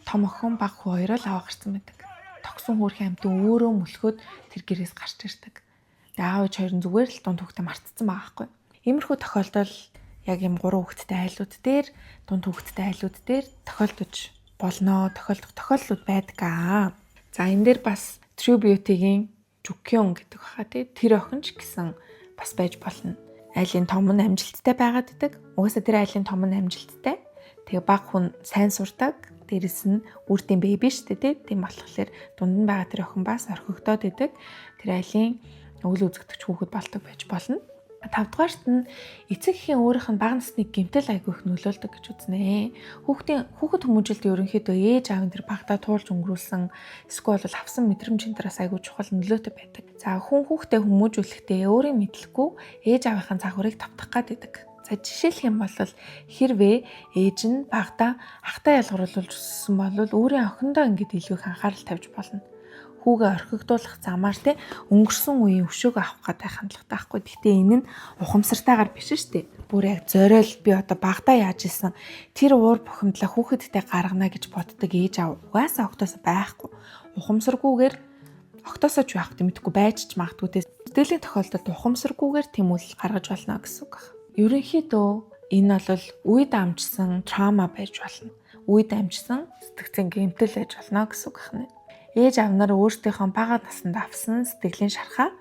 том охин, бага хүү хоёроо л аваа гарсан байдаг. Тогсон хөөрхөн амьтан өөрөө мөлхөөд тэр гэрээс гарч ирдэг. Тэгээ аав ээж хоёр нь зүгээр л дунд хүүхдээ мартцсан байгаа байхгүй. Иймэрхүү тохиолдол яг юм гурван хүүхэдтэй айлууд дээр, дунд хүүхэдтэй айлууд дээр тохиолдож болно. Тохиолдох тохиолдлууд байдаг аа. За, энэ дээр бас True Beauty-гийн Жүкён гэдэг баха, тий. Тэр охин ч гэсэн бас байж болно. Айлын том нь амжилттай байгаад идэг. Угаасаа тэр айлын том нь амжилттай. Тэгээ баг хүн сайн сурдаг. Дээрэс нь үрдийн baby шүү дээ, тий. Тийм болохоор дунд нь байгаа тэр охин бас орхигдоод идэг. Тэр айлын үл үзэгдэгч хүүхэд болдог байж болно. Тавдугаарт нь эцэг эхийн өөрийнх нь бага насны гэмтэл айгүй их нөлөөлдөг гэж үзнэ. Хүүхэд хүмүүжилт ерөнхийдөө ээж аавын тэр багадаа туулж өнгөрүүлсэн эсвэл бол авсан мэдрэмж энтерээс айгүй чухал нөлөөтэй байдаг. За, хүн хүүхдээ хүмүүжүүлэхдээ өөрийн мэдлэггүй ээж аавынхаа загварыг тавтах гад байдаг. За, жишээлх юм бол хэрвээ ээж нь багадаа ахтай ялгаруулж өссөн бол өөрийн охиндоо ингэж илүү их анхаарал тавьж болно, хүүгээ орхигдуулах замаар те өнгөрсөн үеийн өшөөг авах гэдэг хандлагатай байхгүй. Гэхдээ энэ нь ухамсартайгаар биш шүү дээ. Бүр яг зориул би одоо багадаа яаж исэн тэр уур бухимдлаа хүүхэдтэй гаргана гэж боддог ээж аав угаасаа октоос байхгүй. Ухамсаргүйгээр октоосоо ч байхгүй, мэдэхгүй байж ч магадгүй те. Сэтгэлийн тохиолдолд ухамсаргүйгээр тийм үйл гаргаж болно гэсэн үг байна. Ерөнхийдөө энэ бол үед амжсан trauma байж болно. Үед амжсан сэтгэцийн гэмтэл байж болно гэсэн үг байна. Ээж аав нар өөрсдийнхөө бага наснд авсан сэтгэлийн шархаа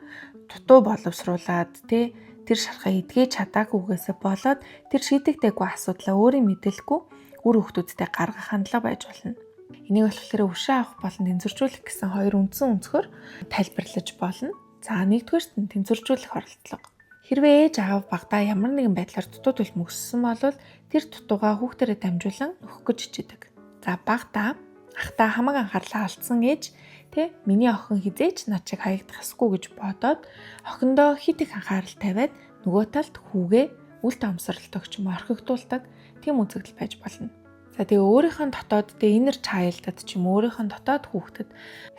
дутуу боловсруулад тий тэр шархаа эдгэж чадаагүйгээсээ болоод тэр шийдэгдээгүй асуудлаа өөрийн мэдээлгүй үр хүүхдүүдтэй гаргах хандлага байж болно. Энийг болохоор өшөө авах болон тэнцвэржүүлэх гэсэн хоёр үндсэн өнцгөр тайлбарлаж болно. За, нэгдүгээрт нь тэнцвэржүүлэх оролдлого. Хэрвээ ээж аав багадаа ямар нэгэн байдлаар дутуу төлөм өссөн бол тэр дутуугаа хүүхдэрээ дамжуулан нөхөх гэж хичээдэг. За, багадаа ахтаа хамаг анхаарлаа алдсан ээж тэ миний охин хэзээ ч над шиг хаягдах ёсгүй гэж бодоод охиндоо хит их анхаарал тавиад нөгөө талд хүүгээ үл тоомсорлдог ч юм уу орхигдуулдаг тийм үзэгдэл байж болно. За, тэгээ өөрийнх нь дотоод тэ inner child-ад ч юм өөрийнх нь дотоод хүүхдэд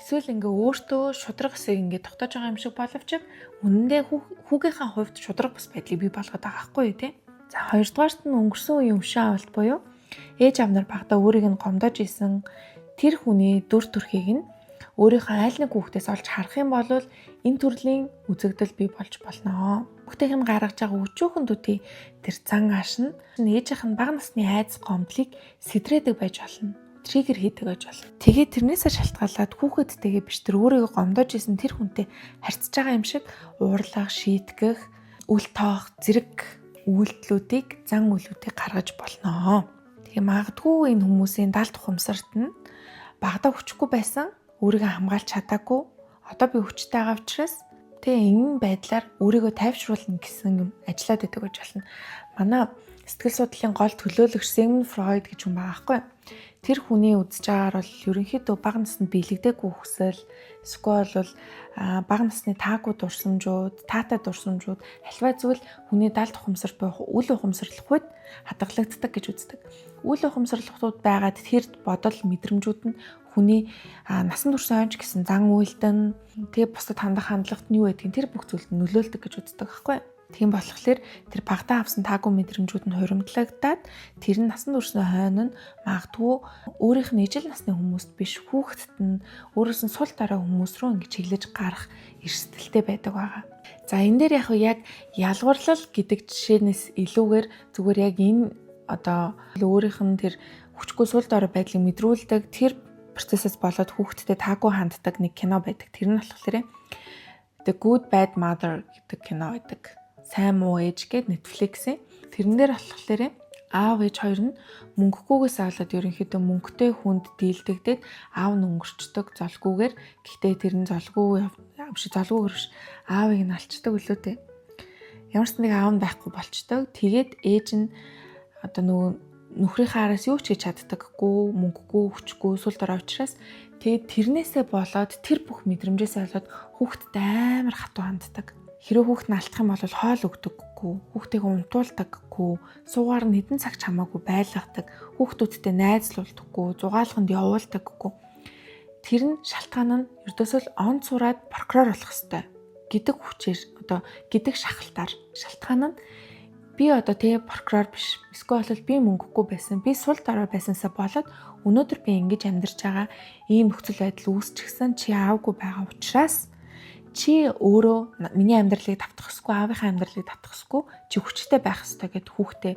эсвэл ингээ өөртөө шударга эсийг ингээ тогтоож байгаа юм шиг боловч үнэндээ хүүгийнхээ хувьд шударга бус байдлыг бий болгоод байгаа байхгүй юу, тий. За, хоёрдугаарт нь өнгөрсөн үеийн өшөө авалт буюу ээж аав нар багадаа өөрийг нь гомдоож исэн тэр хүний дүр төрхийг нь өөрийнхөө айл нэг хүүхдээс олж харах юм бол энэ төрлийн үзэгдэл бий болж болно. Хүүхдийнх нь гаргаж байгаа өчүүхэн төдий тэр зан ааш нь ээжийнх нь бага насны айдас гомдлыг сэтрээдэг байж болно. Trigger хийдэг байж болно. Тэгээд тэрнээсээ шалтгаалаад хүүхэдтэйгээ биш, тэр өөрийгөө гомдоож исэн тэр хүнтэй харьцаж байгаа юм шиг уурлах, шийтгэх, үл тоох зэрэг үйлдэлүүдийг, зан үйлүүдийг гаргаж болно. Тэгээ магадгүй энэ хүмүүсийн далд ухамсарт нь багадаа хүчгүй байсан, өөрийгөө хамгаалж чадаагүй, одоо би хүчтэй байгаа учраас тэгээ энэн байдлаар өөрийгөө тайвшруулна гэсэн юм ажиллаад байдаг гэж болно. Манай сэтгэл судлалын гол төлөөлөгч Зигмунд Фройд гэж хүн байгаа байхгүй. Тэр хүний үзэж байгаагаар бол ерөнхийдөө бага наснд биелэгдээгүй хүсэл, эсвэл бол бага насны таагүй дурсамжууд, таатай дурсамжууд альва зүйл хүний далд ухамсар буюу үл ухамсарлах үед хадгалагддаг гэж үздэг. Үл ухамсарлахууд байгаад тэр бодол мэдрэмжүүд нь хүний насан турш ойнч гэсэн зан үйлдэн тэгээ бусдад хандах хандлагат нь юу гэдгийг тэр бүх зүйлд нөлөөлдөг гэж үздэг байхгүй. Тийм болохоор тэр багадаа авсан таагүй мэдрэмжүүд нь хуримтлагдаад тэр нь насан туршны хойно нь магадгүй өөрийнх нь ижил насны хүмүүст биш, хүүхдэд нь өөрөөс нь сул дараа хүмүүс рүү ингэж чиглэж гарах эрсдэлтэй байдаг байгаа. За, энэ дээр яг яг ялгуурлал гэдэг жишээнээс илүүгээр зүгээр яг энэ одоо өөрийнх нь тэр хүчгүй сул дорой байдлыг мэдрүүлдэг тэр процессээс болоод хүүхдтэд таагүй ханддаг нэг кино байдаг. Тэр нь болохоор The Good Bad Mother гэдэг кино байдаг. Сайн муу ээж гээд Netflix-ийн. Тэрэн дээр болохоор аав ээж хоёр нь мөнгөгүйгээс болоод ерөнхийдөө мөнгөтэй хүнд дийлдэгдээд аав нь өнгөрчдөг золгүйгээр. Гэхдээ тэр нь золгүй биш, золгүйгээр биш, аавыг нь алчдаг үлээ дээ. Ямар ч нэг аав нь байхгүй болчдөг. Тэгээд ээж нь одоо нөгөө Нөхрийнхээ араас юу ч хийж чаддаггүй, мөнгөгүй, хүчгүй, сул дорой учраас тэгээд тэрнээсээ болоод тэр бүх мэдрэмжээсээ болоод хүүхдтэй амар хатуу ханддаг. Хэрэг хүүхд нь алдах юм бол хоол өгдөггүй, хүүхдийг унтуулдаггүй, суугаар нь хэдэн цаг ч хамаагүй байлгадаг, хүүхдүүдтэй найзлуулдаггүй, зугаалганд явуулдаггүй. Тэр нь шалтгаан нь ердөөсөө л он сураад прокурор болох ёстой гэдэг хүчээр одоо гэдэг шахалтаар шалтгаан нь би одоо тэгээ прокурор биш. Эсвэл бол би мөнгөгүй байсан. Би сул дорой байсансаа болоод өнөөдөр би ингэж амьдарч байгаа ийм нөхцөл байдал үүсчихсэн, чи аавгүй байгаа учраас чи өөрөө миний амьдралыг давтах ёсгүй, аавынхаа амьдралыг давтах ёсгүй, чи хүчтэй байх ёстой гэд хүүхдээ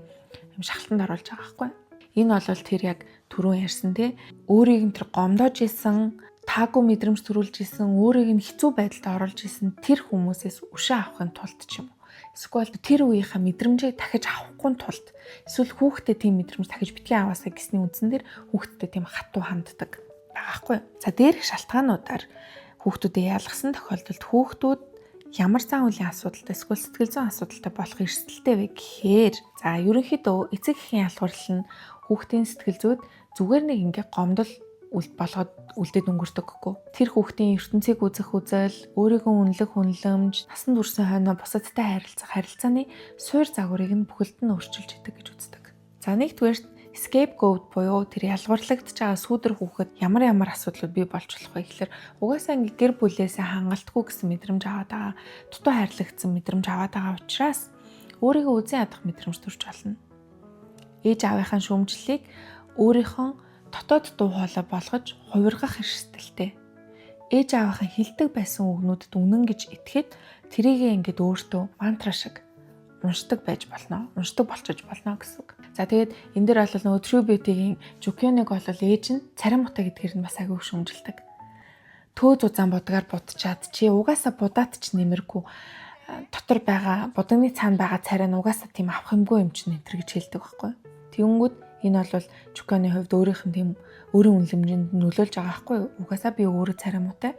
юм шахалтанд оруулж байгаа байхгүй. Энэ бол тэр яг түрүүн ярьсан те, өөрийг нь тэр гомдоож исэн, таагүй мэдрэмж төрүүлж исэн, өөрийг нь хэцүү байдалд оруулж исэн тэр хүмүүсээс өшөө авахын тулд ч юм уу. Эсвэл тэр үеийнхээ мэдрэмжийг дахиж авахгүй тулд, эсвэл хүүхдэд тийм мэдрэмж дахиж битгий аваасаа гэсний үндсэн дээр хүүхдтэй тийм хатуу ханддаг байгаа хгүй. За, дээрх шалтгаануудаар хүүхдүүдэд ялгасан тохиолдолд хүүхдүүд ямар зан үйлийн асуудалтай эсвэл сэтгэл зүйн асуудалтай болох эрсдэлтэй вэ гэхээр, за, ерөнхийдөө эцэг эхийн ялгуурлал нь хүүхдийн сэтгэл зүйд зүгээр нэг ингээ гомдол болгоод үлдээд өнгөрдөггүй. Тэр хүүхдийн ертөнцийг үзэх үзэл, өөрийгөө үнэлэх үнэлэмж, насан туршийн хойноо бусадтай харилцах харилцааны суурь загварыг нь бүхэлд нь өөрчилж идэг гэж үздэг. За, нэгдүгээрт scapegoat буюу тэр ялгуурлагдж байгаа сүүдэр хүүхэд ямар ямар асуудлууд бий болж болох вэ гэхээр угаасаа ингээ гэр бүлээсээ хангалтгүй гэсэн мэдрэмж аваад байгаа, дутуу хайрлагдсан мэдрэмж аваад байгаа учраас өөрийгөө үзэн ядах мэдрэмж төрж болно. Ээж аавынхаа шүүмжлэлийг өөрийнхөө дотоод дуу хоолой болгож хувиргах эрсдэлтэй. Ээж аавынхаа хэлдэг байсан үгнүүдэд үнэн гэж итгэхэд тэрийгээ ингээд өөртөө мантра шиг уншдаг байж болно. Уншдаг болчихож болно гэсэн үг. За, тэгээд энэ дээр бол нөгөө True Beauty-гийн Жүкёныг бол ээж нь царай муутай гэдгээр нь бас агиух шүүмжилдэг. Төөз узаан будгаар будчаад чи угаасаа будаат ч нэмэргүй, дотор байгаа будагны цаана байгаа царай нь угаасаа тийм авах юмгүй юм чинь энэ тэр гэж хэлдэг байхгүй. Тэгэнгүүт энэ бол Жүкёны хувьд өөрийнх нь тийм өөрийн үнэлэмжинд нөлөөлж байгаа байхгүй юу? Угаасаа би өөрөө царай муутай.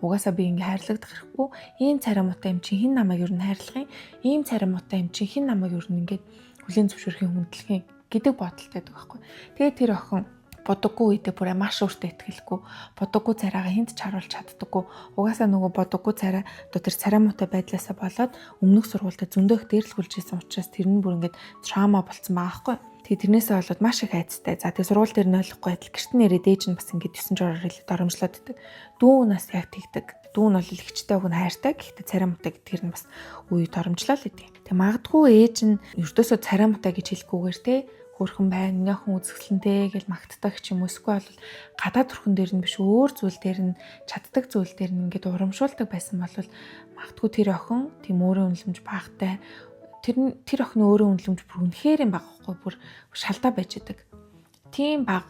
Угаасаа би ингээ хайрлагдах хэрэггүй. Ийм царай муутай юм чинь хэн намайг ер нь хайрлах юм? Ийм царай муутай юм чинь хэн намайг ер нь ингээд хүлээн зөвшөөрөх, хүндлэх юм гэдэг бодолтой байдаг байхгүй. Тэгээд тэр охин будаггүй үедээ бүр маш өөртөө итгэлгүй, будаггүй царайгаа хэнд ч харуулж чаддаггүй. Угаасаа нөгөө будаггүй царай, одоо тэр царай муутай байдлаасаа болоод өмнөх сургуультай зөндөө их дээрлэхүүлж исэн учраас тэр нь бүр ингээд trauma болцсон байгаа байхгүй. Тэгээ тэрнээсээ болоод маш их айцтай. За, тэгээ сургууль дээр нь ойлгохгүй адил гэрт нь ирээд ээж нь бас ингээд 9 жороор хэлээд доромжлоод идэг. Дүү нас яг тэгдэг. Дүү нь бол эгчтэй охин хайртай. Гэхдээ царай муутай гэдгээр нь бас үе доромжлоо л идэг. Тэгээ магадгүй ээж нь ердөөсөө царай муутай гэж хэлэхгүйгээр те, хөөрхөн байна, миний охин үзэсгэлэнтэй гэж магтдаг ч юм уу, эсвэл бол гадаад төрхөн дээр нь биш, өөр зүйл дээр нь, чаддаг зүйл дээр нь ингээд урамшуулдаг байсан бол магадгүй тэр охин тийм өөрийн үнэлэмж багтай, тэр тэр охины өөрийн үнэлэмж бүр үнэхээр юм баг байхгүй, бүр шалдаа байж идэг. Тийм баг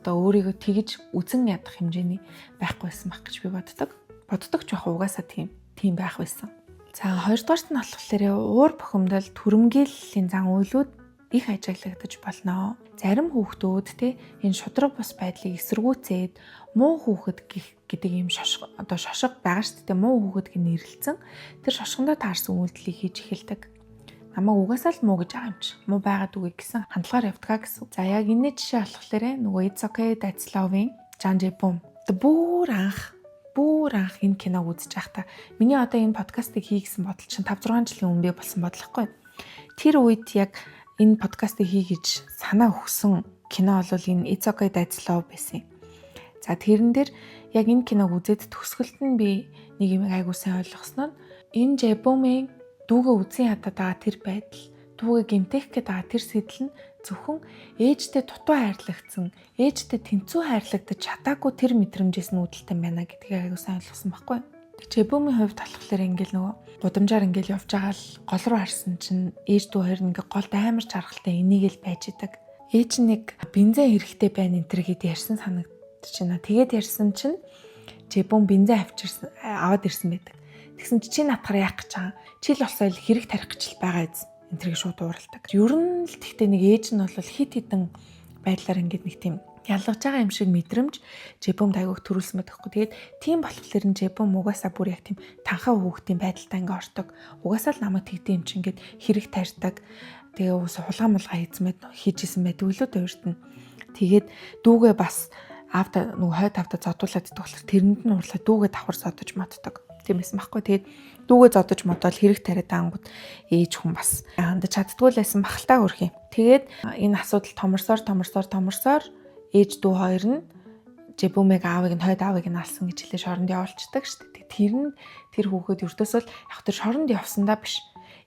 одоо өөрийгөө тэгж үзэн ядах хэмжээний байхгүй байсан байх гэж би боддог. Боддог ч яг угаасаа тийм байх байсан. За, хоёрдугаарт нь болохоор уур бухимдал, түрэмгийллийн зан үйлүүд их ажиглагдаж болно. Зарим хүүхдүүд те, энэ шударга бус байдлыг эсэргүүцээд муу хүүхэд гэх гэдэг ийм шошго, одоо шошго байгаа шүү дээ. Муу хүүхэд гэж нэрлэлсэн. Тэр шошгондоо таарсан үйлдэлийг хийж эхэлдэг. Намайг угаасаа л муу гэж байгаа юм чи. Муу байгаад үгүй гэсэн хандлагаар явдгаа гэсэн. За, яг энэний жишээ болохоор нөгөө It's Okay That's Love-ийн Жан Жебум. Одоо бүр анх энэ киног үзэж байхдаа миний одоо энэ подкастыг хий гэсэн бодол чинь 5 6 жилийн өмнө бий болсон бодлохгүй. Тэр үед яг энэ подкастыг хий гэж санаа өгсөн кино бол энэ It's Okay That's Love байсан. За, тэрэн дээр яг энэ киног үзээд төгсгөлд нь би нэг юм айгуу сайн ойлгосон нь энэ Жебумын дүүгээ үзэн ядаад байгаа тэр байдал, дүүгээ гэмтэх гээд байгаа тэр сэтэл нь зөвхөн ээжтэй дутуу хайрлагдсан, ээжтэй тэнцүү хайрлагдаж чадаагүй тэр мэдрэмжээс нь үүдэлтэй байна гэдгийг айгуу сайн ойлгосон байхгүй. Жебумын хувьд болохоор ингээл нөгөө гудамжаар ингээл явж байгаа л гол руу харсан чинь ээж дүү хоёр ингээ голд амар чаргалтай энийг л байж идэг. Ээж нэг бензин хэрэгтэй байна энэ тэр гэд ярьсан санагдаж байна. Тэгээд ярьсан чинь Жебум бензин авчирсан, аваад ирсэн байдаг. Тэгсэн чи чи натахаар яах гэж байгаа? Чи л болсон хэрэг тарих гэж л байгаа эз. Энэ тэрийг шууд ууралдаг. Ер нь л тэгтээ нэг ээж нь бол хит хитэн байдлаар ингээд нэг тийм ялгаж байгаа юм шиг мэдрэмж Жебумд айгүйх төрүүлсэн байдаг хгүй. Тэгээд тийм болохоор нь Жебум угаасаа бүр яг тийм танхаа хүүхдийн байдалтай ингээ ордог. Угаасаа л намайг тэгдэм юм чи ингээд хэрэг тарьдаг. Тэгээ уус хулгай мулгай хийцэн байд хийж исэн байдаг үлээ дөрт нь. Тэгээд дүүгээ бас аавда нөгөө хойд аавда зодуулаад идэх болохоор тэрэнд нь уурлаа дүүгээ давхар зодож моддог. Тийм байсан байхгүй. Тэгээд дүүгээ зодож модоол хэрэг тариад ангууд ээж хүн бас хандаж чаддгүй л байсан бахaltaа хөрхий. Тэгээд энэ асуудал томорсоор ээж дүү хоёр нь Жэбүмэг аавыг нь хойд аавыг нь алсан гэж хэлээ шоронд явуулцдаг шүү дээ. Тэр нь тэр хүүхэд ердөөсөө л яг тэр шоронд явсандаа биш.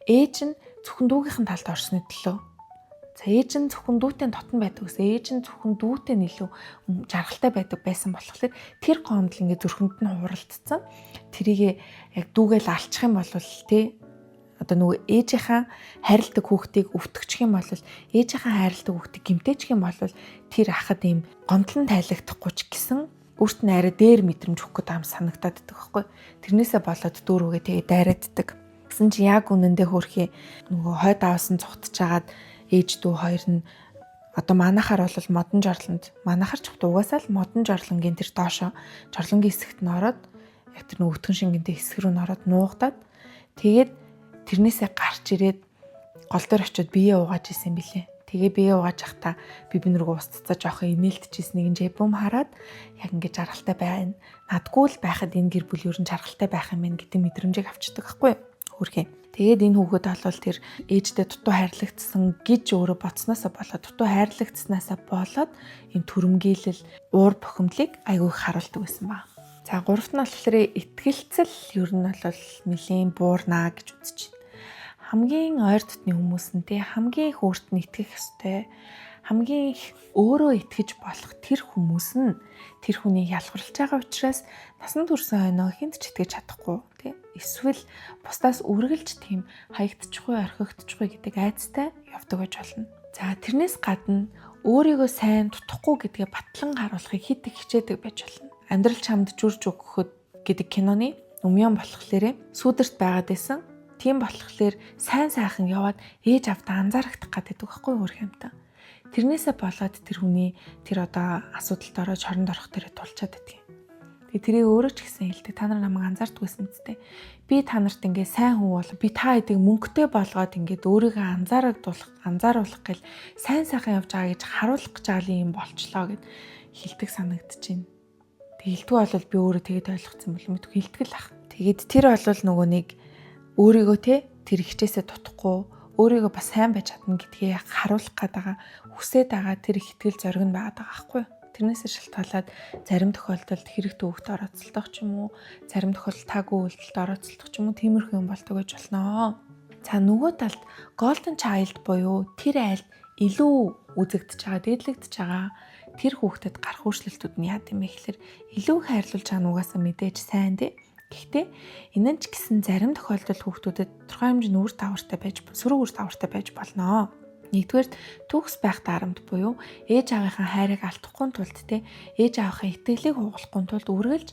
Ээж нь зөвхөн дүүгийнхэн талд орсны төлөө. За ээж нь зөвхөн дүүтэй дотн байдаг ус. Ээж нь зөвхөн дүүтэй нь илүү жаргалтай байдаг байсан болохоор тэр гомдол ингээд зүрхэнд нь хуралдсан. Тэрийг яг дүүгээл алчих юм бол тий одоо нөгөө ээжийнхаа хайрладаг хүүхдийг өвтгчих юм бол ээжийнхаа хайрладаг хүүхдийг гимтээчих юм бол тэр ахад ийм гомдол нь тайлагдахгүй ч гэсэн өөрт нь арай дээр мэдрэмж өгөх гээд ам санагдаад идэх байхгүй. Тэрнээсээ болоод дүүрүүгээ тэгээ дайрааддаг. Гэсэн чи яг үнэндээ хөөрхий нөгөө хойд аавсан цухтж хагаад ээж дүү хоёр нь одоо манахаар бол модон жорлонд манахаар ч угаасаа л модон жорлонгийн тэр доошо жорлонгийн хэсэгт нь ороод яг тэр нөгөө өтгөн шингэнтэй хэсэг рүү н ороод нуугдаад тэгээд тэрнээсээ гарч ирээд гол дээр очиод бие угааж исэн юм билээ. Тэгээ бие угааж явахдаа би бин рүү устцаа жоохон инээлтчихсэн нэг жэбүм хараад яг ингэж жаргалтай байна. Надгүй л байхад энэ гэр бүл ер нь жаргалтай байх юм байна гэдэг мэдрэмжийг авчдаг байхгүй юу? Хөрхий. Тэгээд энэ хүүхэд бол тэр ээжтэй дутуу хайрлагдсан гэж өөрөө бодсноосоо болоод дутуу хайрлагдснаасаа болоод энэ төрөмгийлэл уур бухимдлыг айгүй их харуулдаг байсан ба. За гуравт нь болохоор итгэлцэл ер нь бол нэлийн буурнаа гэж үзэж байна. Хамгийн ойр дотны хүмүүс нь тий хамгийн их өөрт нь итгэх ёстой. Хамгийн их өөрөө итгэж болох тэр хүмүүс нь тэр хүнийг ялгарлаж байгаа учраас насан турш хойноо хүнд ч итгэж чадахгүй тий. Эсвэл бусдаас үргэлж тийм хаягдчихгүй, орхигдчихгүй гэдэг айдастай явдаг байж болно. За тэрнээс гадна өөрийгөө сайн тутахгүй гэдгээ батлан харуулахыг хит их хичээдэг байж болно. Амьдрал чамд жүрж өгөхөд гэдэг киноны өмнө болохоор сүүдэрт байгаад байсан. Тийм болохоор сайн сайхан яваад ээж авдаа анзаарагдах гэдэг байхгүй юу хэмтэн. Тэрнээсээ болоод тэр хүний тэр одоо асуудалд ороод шоронд орох дээрээ тулчаад байдаг юм. Тэгээ тэрийг өөрөө ч гэсэн хэлдэг. Та нар намайг анзаардаггүйсэн мэт. Би та нарт ингээ сайн хүн бол би та хэдийг мөнгөтэй болгоод ингээд өөрийгөө анзааруулах гэл сайн сайхан явж байгаа гэж харуулах гэж байгаа юм болчлоо гэд хэлдэг санагдчихэв. Тэг хэлдэггүй бол би өөрөө тэгээд ойлгоцсон бол мэдгүй хэлдэг л ах. Тэгээд тэр бол нөгөө нэг өөрийгөө те тэр хичээсээ тутахгүй өөрийгөө бас сайн байж чадна гэдгийг харуулах гээд байгаа хүсээд байгаа тэр их итгэл зориг нь байгаад байгаа байхгүй юу? Тэрнээсээ шалтгаалаад зарим тохиолдолд хэрэг төвөгт орооцолдох ч юм уу, зарим тохиолдолд таагүй үйлдэлд орооцолдох ч юм уу тиймэрхүү юм болдог гэж болно. За нөгөө талд golden child буюу тэр айлд илүү үзэгдэж байгаа, дээдлэгдэж байгаа тэр хүүхдэд гарах өөрчлөлтүүд нь яад юм бэ гэхээр илүү хайрлуулж байгаа нь угаасаа мэдээж сайн тий. Гэхдээ энэ нь ч гэсэн зарим тохиолдолд хүүхдүүдэд тодорхой хэмжээний үр дагавартай байж, сөрөг үр дагавартай байж болно. Нэгдүгээрт төгс байх дарамт буюу ээж аавынхаа хайрыг алдахгүй тулд те ээж аавынхаа итгэлийг хугалахгүй тулд үргэлж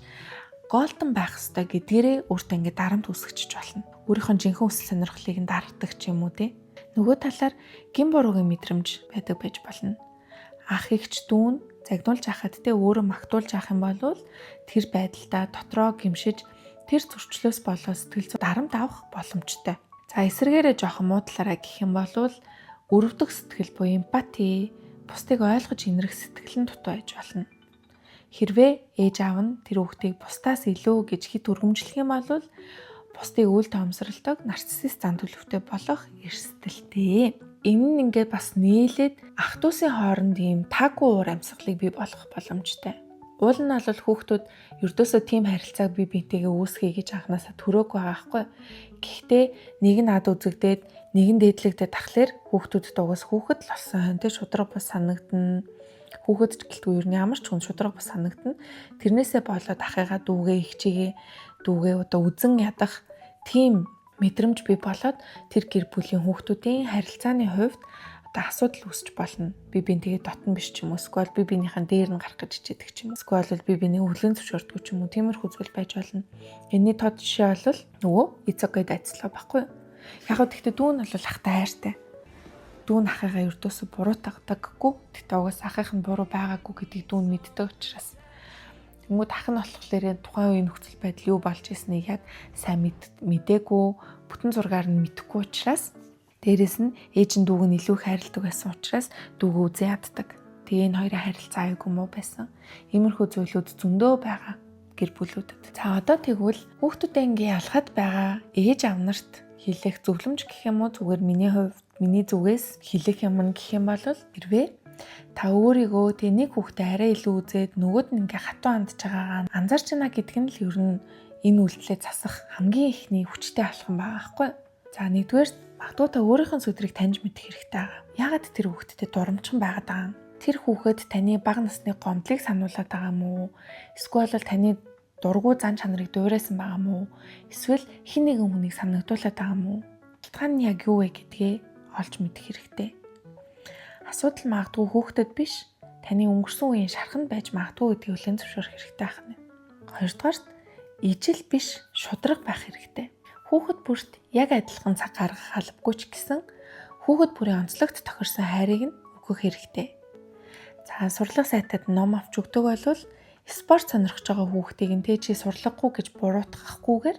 голдон байх ёстой гэдгээрээ өөртөө ингээд дарамт үүсгэж болно. Өөрийнх нь жинхэнэ хүсэл сонирхлыг нь дардаг ч юм уу те. Нөгөө талаар гин буруугийн мэдрэмж байдаг байж болно. Ах эгч дүүн загнуулж ахад те өөрөө магтуулж авах юм бол тэр байдалдаа дотроо гимшиж тэр зөрчлөөс болоод сэтгэл зүйн дарамт авах боломжтой. За эсрэгээрээ жоохон муу талаараа гэх юм бол өрөвдөх сэтгэл буюу эмпати, бусдыг ойлгож инэрх сэтгэл нь дутуу байж болно. Хэрвээ ээж аав нь тэр хүүхдийг бусдаас илүү гэж хит өргөмжлөх юм бол бусдыг үл тоомсролдог нарциссист зан төлөвтэй болох эрсдэлтэй. Энэ нь ингээд бас нийлээд ах дүүсийн хооронд ийм таагүй уур амьсгалыг бий болгох боломжтой. Уул нь бол хүүхдүүд ердөөсөө тийм харилцааг бие биентэйгээ үүсгэе гэж анханасаа төрөөгүй байгаа байхгүй. Гэхдээ нэг нь ад үзэгдээд нэг нь дээдлэгдээд тахлаар хүүхдүүдэд угаас хүүхэд л болсон хойно тэ шудраг бус санагдана. Хүүхэд ч гэлтгүй ер нь ямар ч хүн шудраг бус санагдана. Тэрнээсээ болоод ахыгаа дүүгээ эгчигээ дүүгээ одоо үзэн ядах тийм мэдрэмж бий болоод тэр гэр бүлийн хүүхдүүдийн харилцааны хувьд одоо асуудал үүсч болно. Би бинтэйгээ дотн биш ч юм уу, эсвэл би биенийхэн дээр нь гарах гэж хичээдэг ч юм уу, эсвэл би биений өвлөн зөвшөөрдөг ч юм уу, тиймэрхүү зүйл байж болно. Энэний тод жишээ бол нөгөө it's okay дайцлаа байхгүй юу? Яг гоо тэгтээ дүү нь бол ахтай хайртай. Дүү нь ахыгаа ердөөсө буруутгадаггүй. Тэгтээ угаас ахынх нь буруу байгаагүй гэдгийг дүү нь мэддэг учраас. Тэнгүүд ах нь болохоор тухайн үеийн нөхцөл байдал юу болж ирснийг яг сайн мэдээгүй, бүтэн зургаар нь мэдэхгүй учраас Дээрээс нь ээж нь дүүг нь илүү их хайрладаг байсан учраас дүүгөө үзэн яддаг. Тэгээ энэ хоёрын харилцаа аюулгүй муу байсан. Иймэрхүү зүйлүүд зөндөө байгаа гэр бүлүүдэд. За одоо тэгвэл хүүхдүүдээ ингээ ялахад байгаа ээж аав нарт хэлэх зөвлөмж гэх юм уу, зүгээр миний хувьд, миний зүгээс хэлэх юм гэх юм бол хэрвээ та өөрийгөө тэг нэг хүүхдээ арай илүү үзээд нөгөөд нь ингээ хатуу хандж байгаагаа анзаарч байна гэдг нь л ер нь энэ үйлдэлээ засах хамгийн эхний хүчтэй алхам байгаа байхгүй. За, нэгдүгээр, магадгүй та өөрийнхөө сүдрийг таньж мэдэх хэрэгтэй байгаа. Яагаад тэр хүүхдтэй дурамчхан байгаад байгаа юм? Тэр хүүхэд таны бага насны гомдлыг сануулад байгаа юм уу? Эсвэл бол таны дургүй зан чанарыг дуурайсан байгаа юм уу? Эсвэл хэн нэгэн хүнийг санагдуулаад байгаа юм уу? Шалтгаан нь яг юу вэ гэдгээ олж мэдэх хэрэгтэй. Асуудал магадгүй хүүхдэд биш, таны өнгөрсөн үеийн шарханд байж магадгүй гэдгийг хүлээн зөвшөөрөх хэрэгтэй байна. Хоёрдугаарт, ижил биш, шударга байх хэрэгтэй. Хүүхэд бүрт яг адилхан цаг гаргах албагүй ч гэсэн хүүхэд бүрийн онцлогт тохирсон хайрыг нь өгөх хэрэгтэй. За, сурлага сайтад ном авч өгдөг болвол спорт сонирхож байгаа хүүхдийг нь тэ чи сурлагагүй гэж буруутгахгүйгээр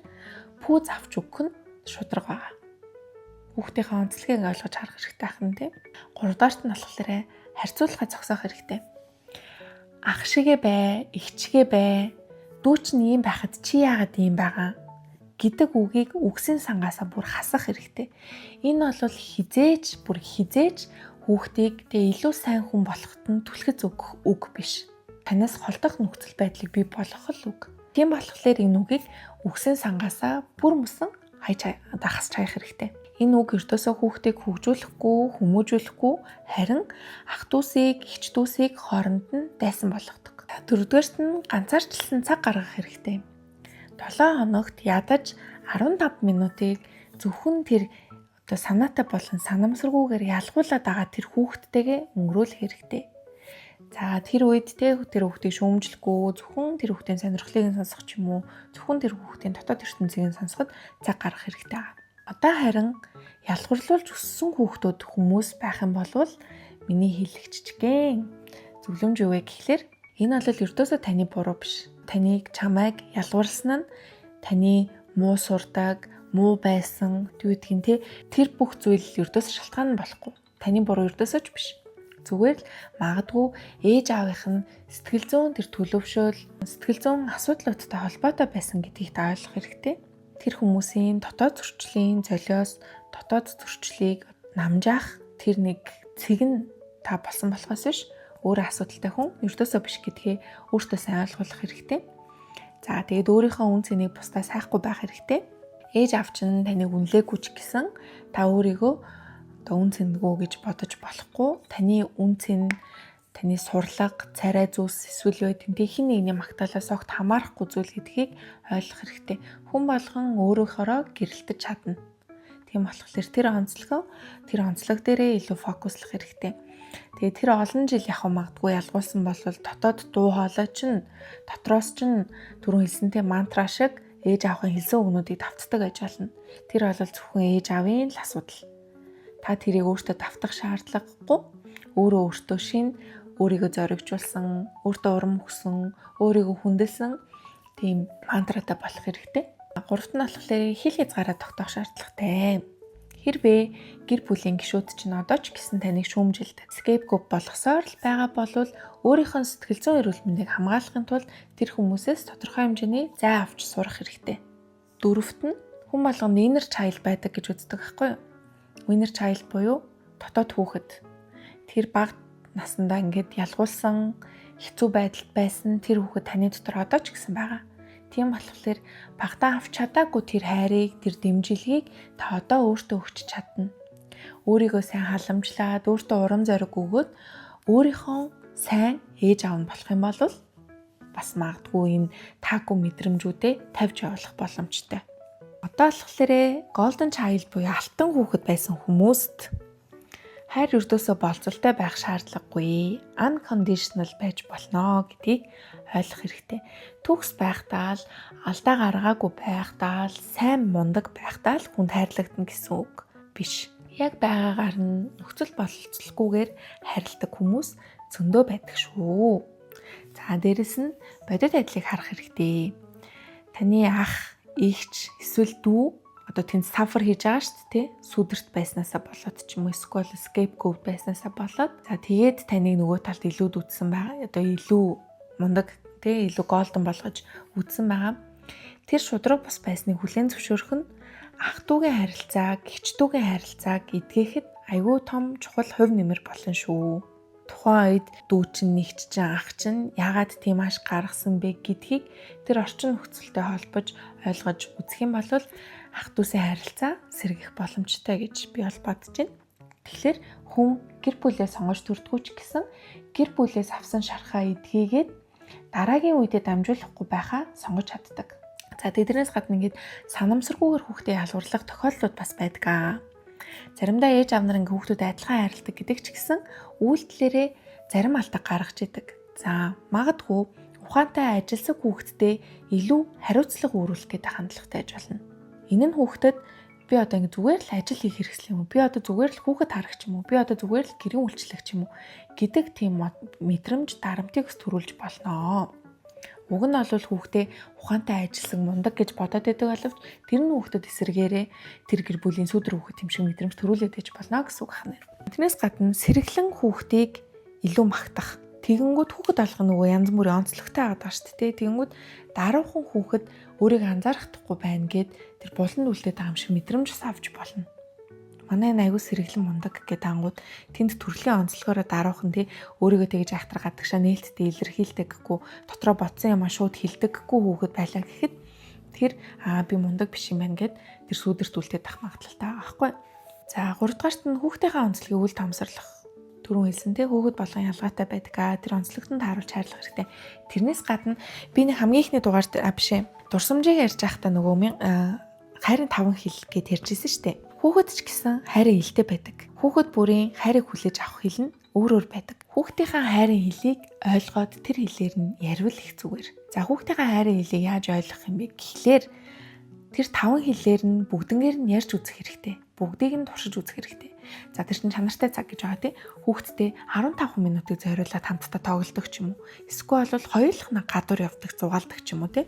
пүүз авч өгөх нь шударга байгаа. Хүүхдийнхээ онцлогийг ойлгож харах хэрэгтэй ахна, тийм. Гуравдугаарт нь болохоор харьцуулахаа зогсоох хэрэгтэй. Ах шигээ бай, эгчгээ бай, дүү чинь ийм байхад чи яагаад ийм байгаа гэдэг үгийг үгсийн сангаасаа бүр хасах хэрэгтэй. Энэ бол хэзээ ч, бүр хэзээ ч хүүхдийг тэг илүү сайн хүн болоход нь түлхэц өгөх үг биш. Танаас холдох нөхцөл байдлыг бий болгох л үг. Тийм болохоор энэ үгийг үгсийн сангаасаа бүр мөсөн хайж хасч хаях хэрэгтэй. Энэ үг ердөөсөө хүүхдийг хөгжүүлэхгүй, хүмүүжүүлэхгүй, харин ах дүүсийг, эгч дүүсийг хооронд нь дайсан болгодог. Дөрөвдүгээрт нь ганцаарчлсан цаг гаргах хэрэгтэй. 7 хоногт ядаж 15 минутыг зөвхөн тэр одоо санаатай болон санамсаргүйгээр ялгуулад байгаа тэр хүүхдтэйгээ өнгөрөөлөх хэрэгтэй. За, тэр үед те тэр хүүхдийг шүүмжлэхгүй, зөвхөн тэр хүүхдийн сонирхлыг нь сонсох ч юм уу, зөвхөн тэр хүүхдийн дотоод ертөнцийг нь сонсоход цаг гаргах хэрэгтэй. Одоо харин ялгаварлуулж өссөн хүүхдүүд хүмүүс байх юм бол миний хэлэх жижигхэн зөвлөмж юу вэ гэхлээр энэ бол ердөөсөө таны буруу биш. Таныг, чамайг ялгаварласан нь таны муу сурдаг, муу байсан гэдгийг те тэр бүх зүйл ердөөсөө шалтгаан нь болохгүй. Таны буруу ердөөсөө ч биш. Зүгээр л магадгүй ээж аавынх нь сэтгэл зүйн тэр төлөвшөл, сэтгэл зүйн асуудлуудтай холбоотой байсан гэдгийг та ойлгох хэрэгтэй. Тэр хүмүүсийн дотоод зөрчлийн золиос, дотоод зөрчлийг намжаах тэр нэг цэг нь та болсон болохоос биш, өөрөө асуудалтай хүн ердөөсөө биш гэдгээ өөртөө сайн ойлгох хэрэгтэй. За, тэгээд өөрийнхөө үнэ цэнийг бусдаас хайхгүй байх хэрэгтэй. Ээж аав чинь таныг үнэлээгүй ч гэсэн та өөрийгөө одоо үнэ цэнгүй гэж бодож болохгүй. Таны үнэ цэн таны сурлага, царай зүс эсвэл тэнтэй хэн нэгний магтаалаас огт хамаарахгүй зүйл гэдгийг ойлгох хэрэгтэй. Хүн болгон өөрөөхөөрөө гэрэлтэж чадна. Тийм болохоор тэр онцлогоо, тэр онцлог дээрээ илүү фокуслах хэрэгтэй. Тэгээ тэр олон жил яг магадгүй ялгуулсан бол дотоод дуу хоолой чинь, дотроос чинь түрүүн хэлсэнтэй мантра шиг ээж аавын хэлсэн үгнүүдийг давтдаг байж болно. Тэр бол зөвхөн ээж аавын л асуудал. Та тэрийг өөртөө давтах шаардлагагүй. Өөрөө өөртөө шин өөрийгөө зоригжуулсан, өөртөө урам өгсөн, өөрийгөө хүндэлсэн тийм мантратай болох хэрэгтэй. Гуравт нь болохоор хил хязгаараа тогтоох шаардлагатай. Хэрвээ гэр бүлийн гишүүд чинь одоо ч гэсэн таныг шүүмжилдэг, scapegoat болгосоор л байгаа бол өөрийнхөө сэтгэл зүйн эрүүл мэндийг хамгаалахын тулд тэр хүмүүсээс тодорхой хэмжээний зай авч сурах хэрэгтэй. Дөрөвт нь хүн болгонд inner child байдаг гэж үздэг байхгүй юу? Inner child буюу дотоод хүүхэд. Тэр бага насандаа ингээд ялгуулсан, хэцүү байдалд байсан тэр хүүхэд таны дотор одоо ч гэсэн байгаа. Тийм болохоор багадаа авч чадаагүй тэр хайрыг, тэр дэмжлэгийг та одоо өөртөө өгч чадна. Өөрийгөө сайн халамжлаад, өөртөө урам зориг өгөөд өөрийнхөө сайн ээж аав нь болох юм бол бас магадгүй энэ таагүй мэдрэмжүүдээ тавьж явуулах боломжтой. Одоо болохоор golden child буюу алтан хүүхэд байсан хүмүүст хайр ердөөсөө болзолтой байх шаардлагагүй. Unconditional байж болно гэдгийг ойлгох хэрэгтэй. Төгс байхдаа л, алдаа гаргаагүй байхдаа л, сайн мундаг байхдаа л хүнд хайрлагдана гэсэн үг биш. Яг байгаагаар нь нөхцөл бололцолгүйгээр хайрладаг хүмүүс зөндөө байдаг шүү. За, дээрэс нь бодит байдлыг харах хэрэгтэй. Таны ах, эгч эсвэл дүү одоо Одоо тэнд suffer хийж байгаа шүү дээ, сүдэрт байснаасаа болоод ч юм уу, эсвэл scapegoat байснаасаа болоод, за, тэгээд таныг нөгөө талд илүү дүүтсэн байгаа. Одоо илүү мундаг, тий, илүү golden болгож үтсэн байгаа. Тэр шудраг бус байсныг хүлээн зөвшөөрөх нь ах дүүгийн харилцааг, эгч дүүгийн харилцааг эдгэхэд айгүй том чухал хувь нэмэр болно шүү. Тухайн үед дүү чинь, нэгч чинь, ах чинь яагаад тийм аш гаргасан бэ гэдгийг тэр орчин нөхцөлтэй холбож ойлгож үзэх юм бол ах дүүсийн харилцаа сэргэх боломжтой гэж би бол бодож байна. Тэгэхээр хүн гэр бүлээ сонгож төрдгүү ч гэсэн гэр бүлээс авсан шархаа эдгээгээд дараагийн үедээ дамжуулахгүй байхаа сонгож чаддаг. За, тэднээс гадна ингээд санамсаргүйгээр хүүхдээ ялгуурлах тохиолдлууд бас байдаг аа. Заримдаа ээж аав нар ингээд хүүхдүүд адилхан хайрладаг гэдэг ч гэсэн үйлдэлээрээ зарим алдаа гаргаж идэг. За, магадгүй ухаантай, ажилсаг хүүхэдтэй илүү хариуцлага үүрүүлэх гэдэг хандлагатай байж болно. Энэ нь хүүхдэд би одоо ингэ зүгээр л ажил хийх хэрэгсэл юм уу? Би одоо зүгээр л хүүхэд харах ч юм уу? Би одоо зүгээр л гэрийн үйлчлэх ч юм уу гэдэг тийм мэдрэмж, дарамтыг бас төрүүлж болно. Уг нь бол хүүхдээ ухаантай, ажилсан, мундаг гэж бодоод байдаг боловч тэр нь хүүхдэд эсэргээрээ тэр гэр бүлийн сүүдэр хүүхэд юм шиг мэдрэмж төрүүлээд байж болно гэсэн үг байна. Тэрнээс гадна сэргэлэн хүүхдийг илүү магтах. Тэгэнгүүт хүүхэд алга нөгөө янз бүрийн онцлогтой байгаа шүү дээ. Тэгэнгүүт даруухан хүүхэд өөрийгөө анзаарахдаггүй байна гэд тэр буланд үлдээд байгаа юм шиг мэдрэмж бас авч болно. Манай энэ аягүй сэргэлэн, мундаг гэдэг ангууд тэнд төрлийн онцлогоороо даруухан, тий, өөрийгөө тэгж айхтар гадагшаа нээлттэй илэрхийлдэг гэхгүй, дотроо бодсон юм а шууд хэлдэггүй хүүхэд байлаа гэхэд тэр аа би мундаг биш юм байна гэд тэр сүдэрт үлдээд ах магадлалтай байгаа байхгүй. За, гуравдугаарт нь хүүхдийнхээ онцлогийг үл тоомсорлох. Түрүүн хэлсэн, тий, хүүхэд болгон ялгаатай байдаг аа, тэр онцлогт нь тааруулж хайрлах хэрэгтэй. Тэрнээс гадна би нэг хамгийн эхний дугаарт биш ээ. Дурсамжийг ярьж байхдаа нөгөө хайрын таван хэл гэд ярьж ирсэн шүү дээ. Хүүхэд ч гэсэн хайрын хэлтэй байдаг. Хүүхэд бүрийн хайрыг хүлээж авах хэл нь өөр өөр байдаг. Хүүхдийнхээ хайрын хэлийг ойлгоод тэр хэлээр нь ярил их зүгээр. За, хүүхдийнхээ хайрын хэлийг яаж ойлгох юм бэ гэхлээр тэр таван хэлээр нь бүгднгээр нь ярьж үзэх хэрэгтэй. Бүгдийг нь туршиж үзэх хэрэгтэй. За, тэр чинь чанартай цаг гэж байгаа, тий. Хүүхдтэй 15 минутыг зориулаад хамтдаа тоглодог ч юм уу. Эсвэл бол хоёулах нь гадуур явдаг, зугаалдаг ч юм уу, тий.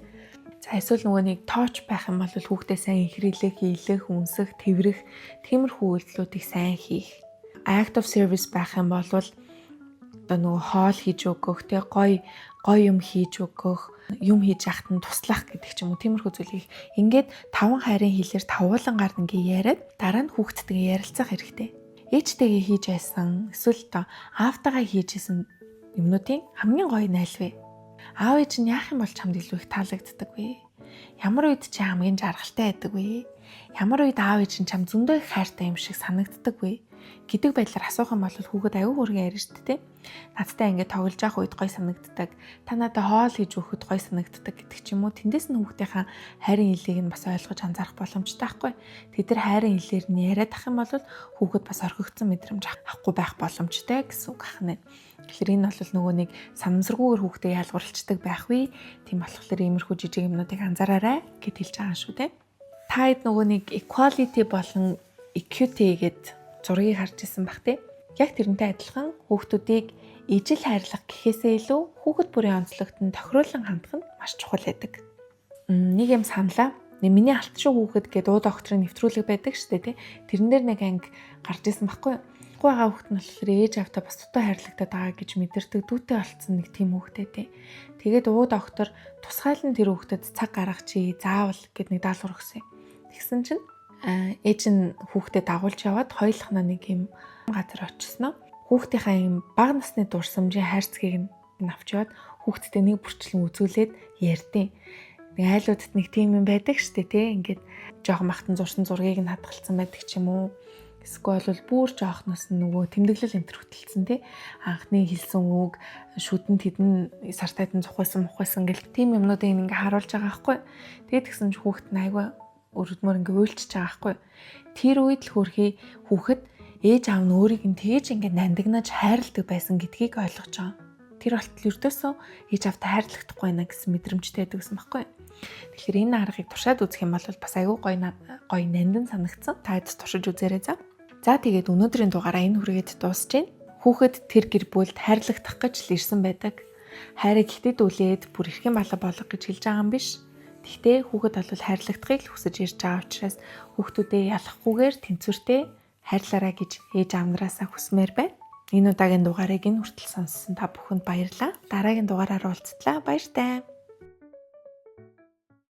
За, эсвэл нөгөө нэг тооч байх юм бол хүүхдээ сайн ихрэлэх, хийлэх, үнсэх, тэврэх тиймэрхүү үйлдэлүүдийг сайн хийх. Act of service байх юм бол одоо нөгөө хоол хийж өгөх, тий, гой гой юм хийж өгөх, юм хийж яхад нь туслах гэдэг ч юм уу, тиймэрхүү зүйл хийх. Ингээд таван хайрын хэлээр тавуулангаар ингээ яриад дараа нь хүүхдтэйгээ ярилцах хэрэгтэй. Ээжтэйгээ хийж байсан эсвэл одоо аавтайгаа хийж исэн юмнуудын хамгийн гоё нь аль вэ? Аав ээж нь яах юм бол чамд илүү их таалагддаг вэ? Ямар үед чи хамгийн жаргалтай байдаг вэ? Ямар үед аав ээж нь чам зөндөө их хайртай юм шиг санагддаг вэ гэдэг байдлаар асуух юм бол хүүхэд аюу хөөргөн ярина шүү дээ. Надтай ингээд тоглож явах үед гоё санагддаг. Та надад хоол хийж өгөхөд гоё санагддаг гэдэг ч юм уу. Тэндээс нь хүүхдийнхаа хайрын хэлийг нь бас ойлгож анзаарах боломжтой байхгүй. Тэд нар хайрын хэлээр нь яриад ах юм бол хүүхэд бас орхигдсон мэдрэмж авахгүй байх боломжтой гэсэн үг ахна. Тэгэхээр энэ бол нөгөө нэг санамсаргүйгээр хүүхдээ ялгуурлцдаг байх вэ? Тийм болохоор иймэрхүү жижиг юмнуудыг анзаараарай гэд хэлж байгаа шүү дээ. Та хэд нөгөө нэг equality болон equity гэд зургийг харж исэн бах, тий. Яг тэрнтэй адилхан хүүхдүүдийг ижил хайрлах гэхээсээ илүү хүүхэд бүрийн онцлогт нь тохируулан хандах нь маш чухал байдаг. Нэг юм саналаа. Миний алтшуу хүүхэд гэдэг уу докторын нэвтрүүлэг байдаг шүү дээ, тий. Тэрэн дээр нэг анги гарч исэн байхгүй юу? Чадахгүй байгаа хүүхэд нь болохоор ээж аавтаа бас дутуу хайрлагдаад байгаа гэж мэдэрдэг, дүүтэй болцсон нэг тийм хүүхдээ, тий. Тэгээд уу доктор тусгайлан тэр хүүхдэд цаг гаргах чи заавал гэд нэг даалгавар өгсөн юм. Тэгсэн чинь ээж нь хүүхдээ дагуулж яваад хоёулахнаа нэг юм газар очисноо хүүхдийнхаа юм бага насны дурсамжийн хайрцгийг нь авч яваад хүүхдтэй нэг бүрчлэн үзүүлээд ярьдیں۔ Нэг айлуудад нэг тийм юм байдаг штэ, тий. Ингээд жоохон махтан зурсан зургийг нь хадгалсан байдаг ч юм уу. Эсвэл бол бүр жоохноос нь нөгөө тэмдэглэл энэ төр хөтөлсөн, тий. Анхны хэлсэн үг, шүдэнд хэдэн сартайд нь зухайсан мухайсан гэл тийм юмнуудыг ингээ харуулж байгаа байхгүй. Тэгээд тэгсэн чи хүүхэд нь айгүй өрөдмөр ингээ уйлчиж байгаа байхгүй. Тэр үед л хөрхий хүүхэд ээж аав нь өөрийг нь тэгэж ингээ нандинаж хайрладаг байсан гэдгийг ойлгож байгаа. Тэр болтол ердөөсөө ээж аавтай хайрлахдаггүй байна гэсэн мэдрэмжтэй байдаг гэсэн байхгүй. Тэгэхээр энэ аргыг туршаад үзэх юм бол бас айгүй гоё гоё нандин санагдсан. Та хэд туршиж үзээрэй за. За, тэгээд өнөөдрийн дугаараа энэ хүргээд дуусж байна. Хүүхэд тэр гэр бүлд хайрлагдах гэж л ирсэн байдаг. Хайрыг хэтэд үлээд бүр эрхэн балга болго гэж хэлж байгаа юм биш. Гэхдээ хүүхэд бол хайрлагдахыг л хүсэж ирж байгаа учраас хүүхдүүдээ ялахгүйгээр тэнцвэртэй хайрлаарай гэж ээж аав нараасаа хүсмээр байна. Энэ удаагийн дугаарыг энэ хүртэл сонссон та бүхэнд баярлалаа. Дараагийн дугаараар уулзтлаа. Баяртай.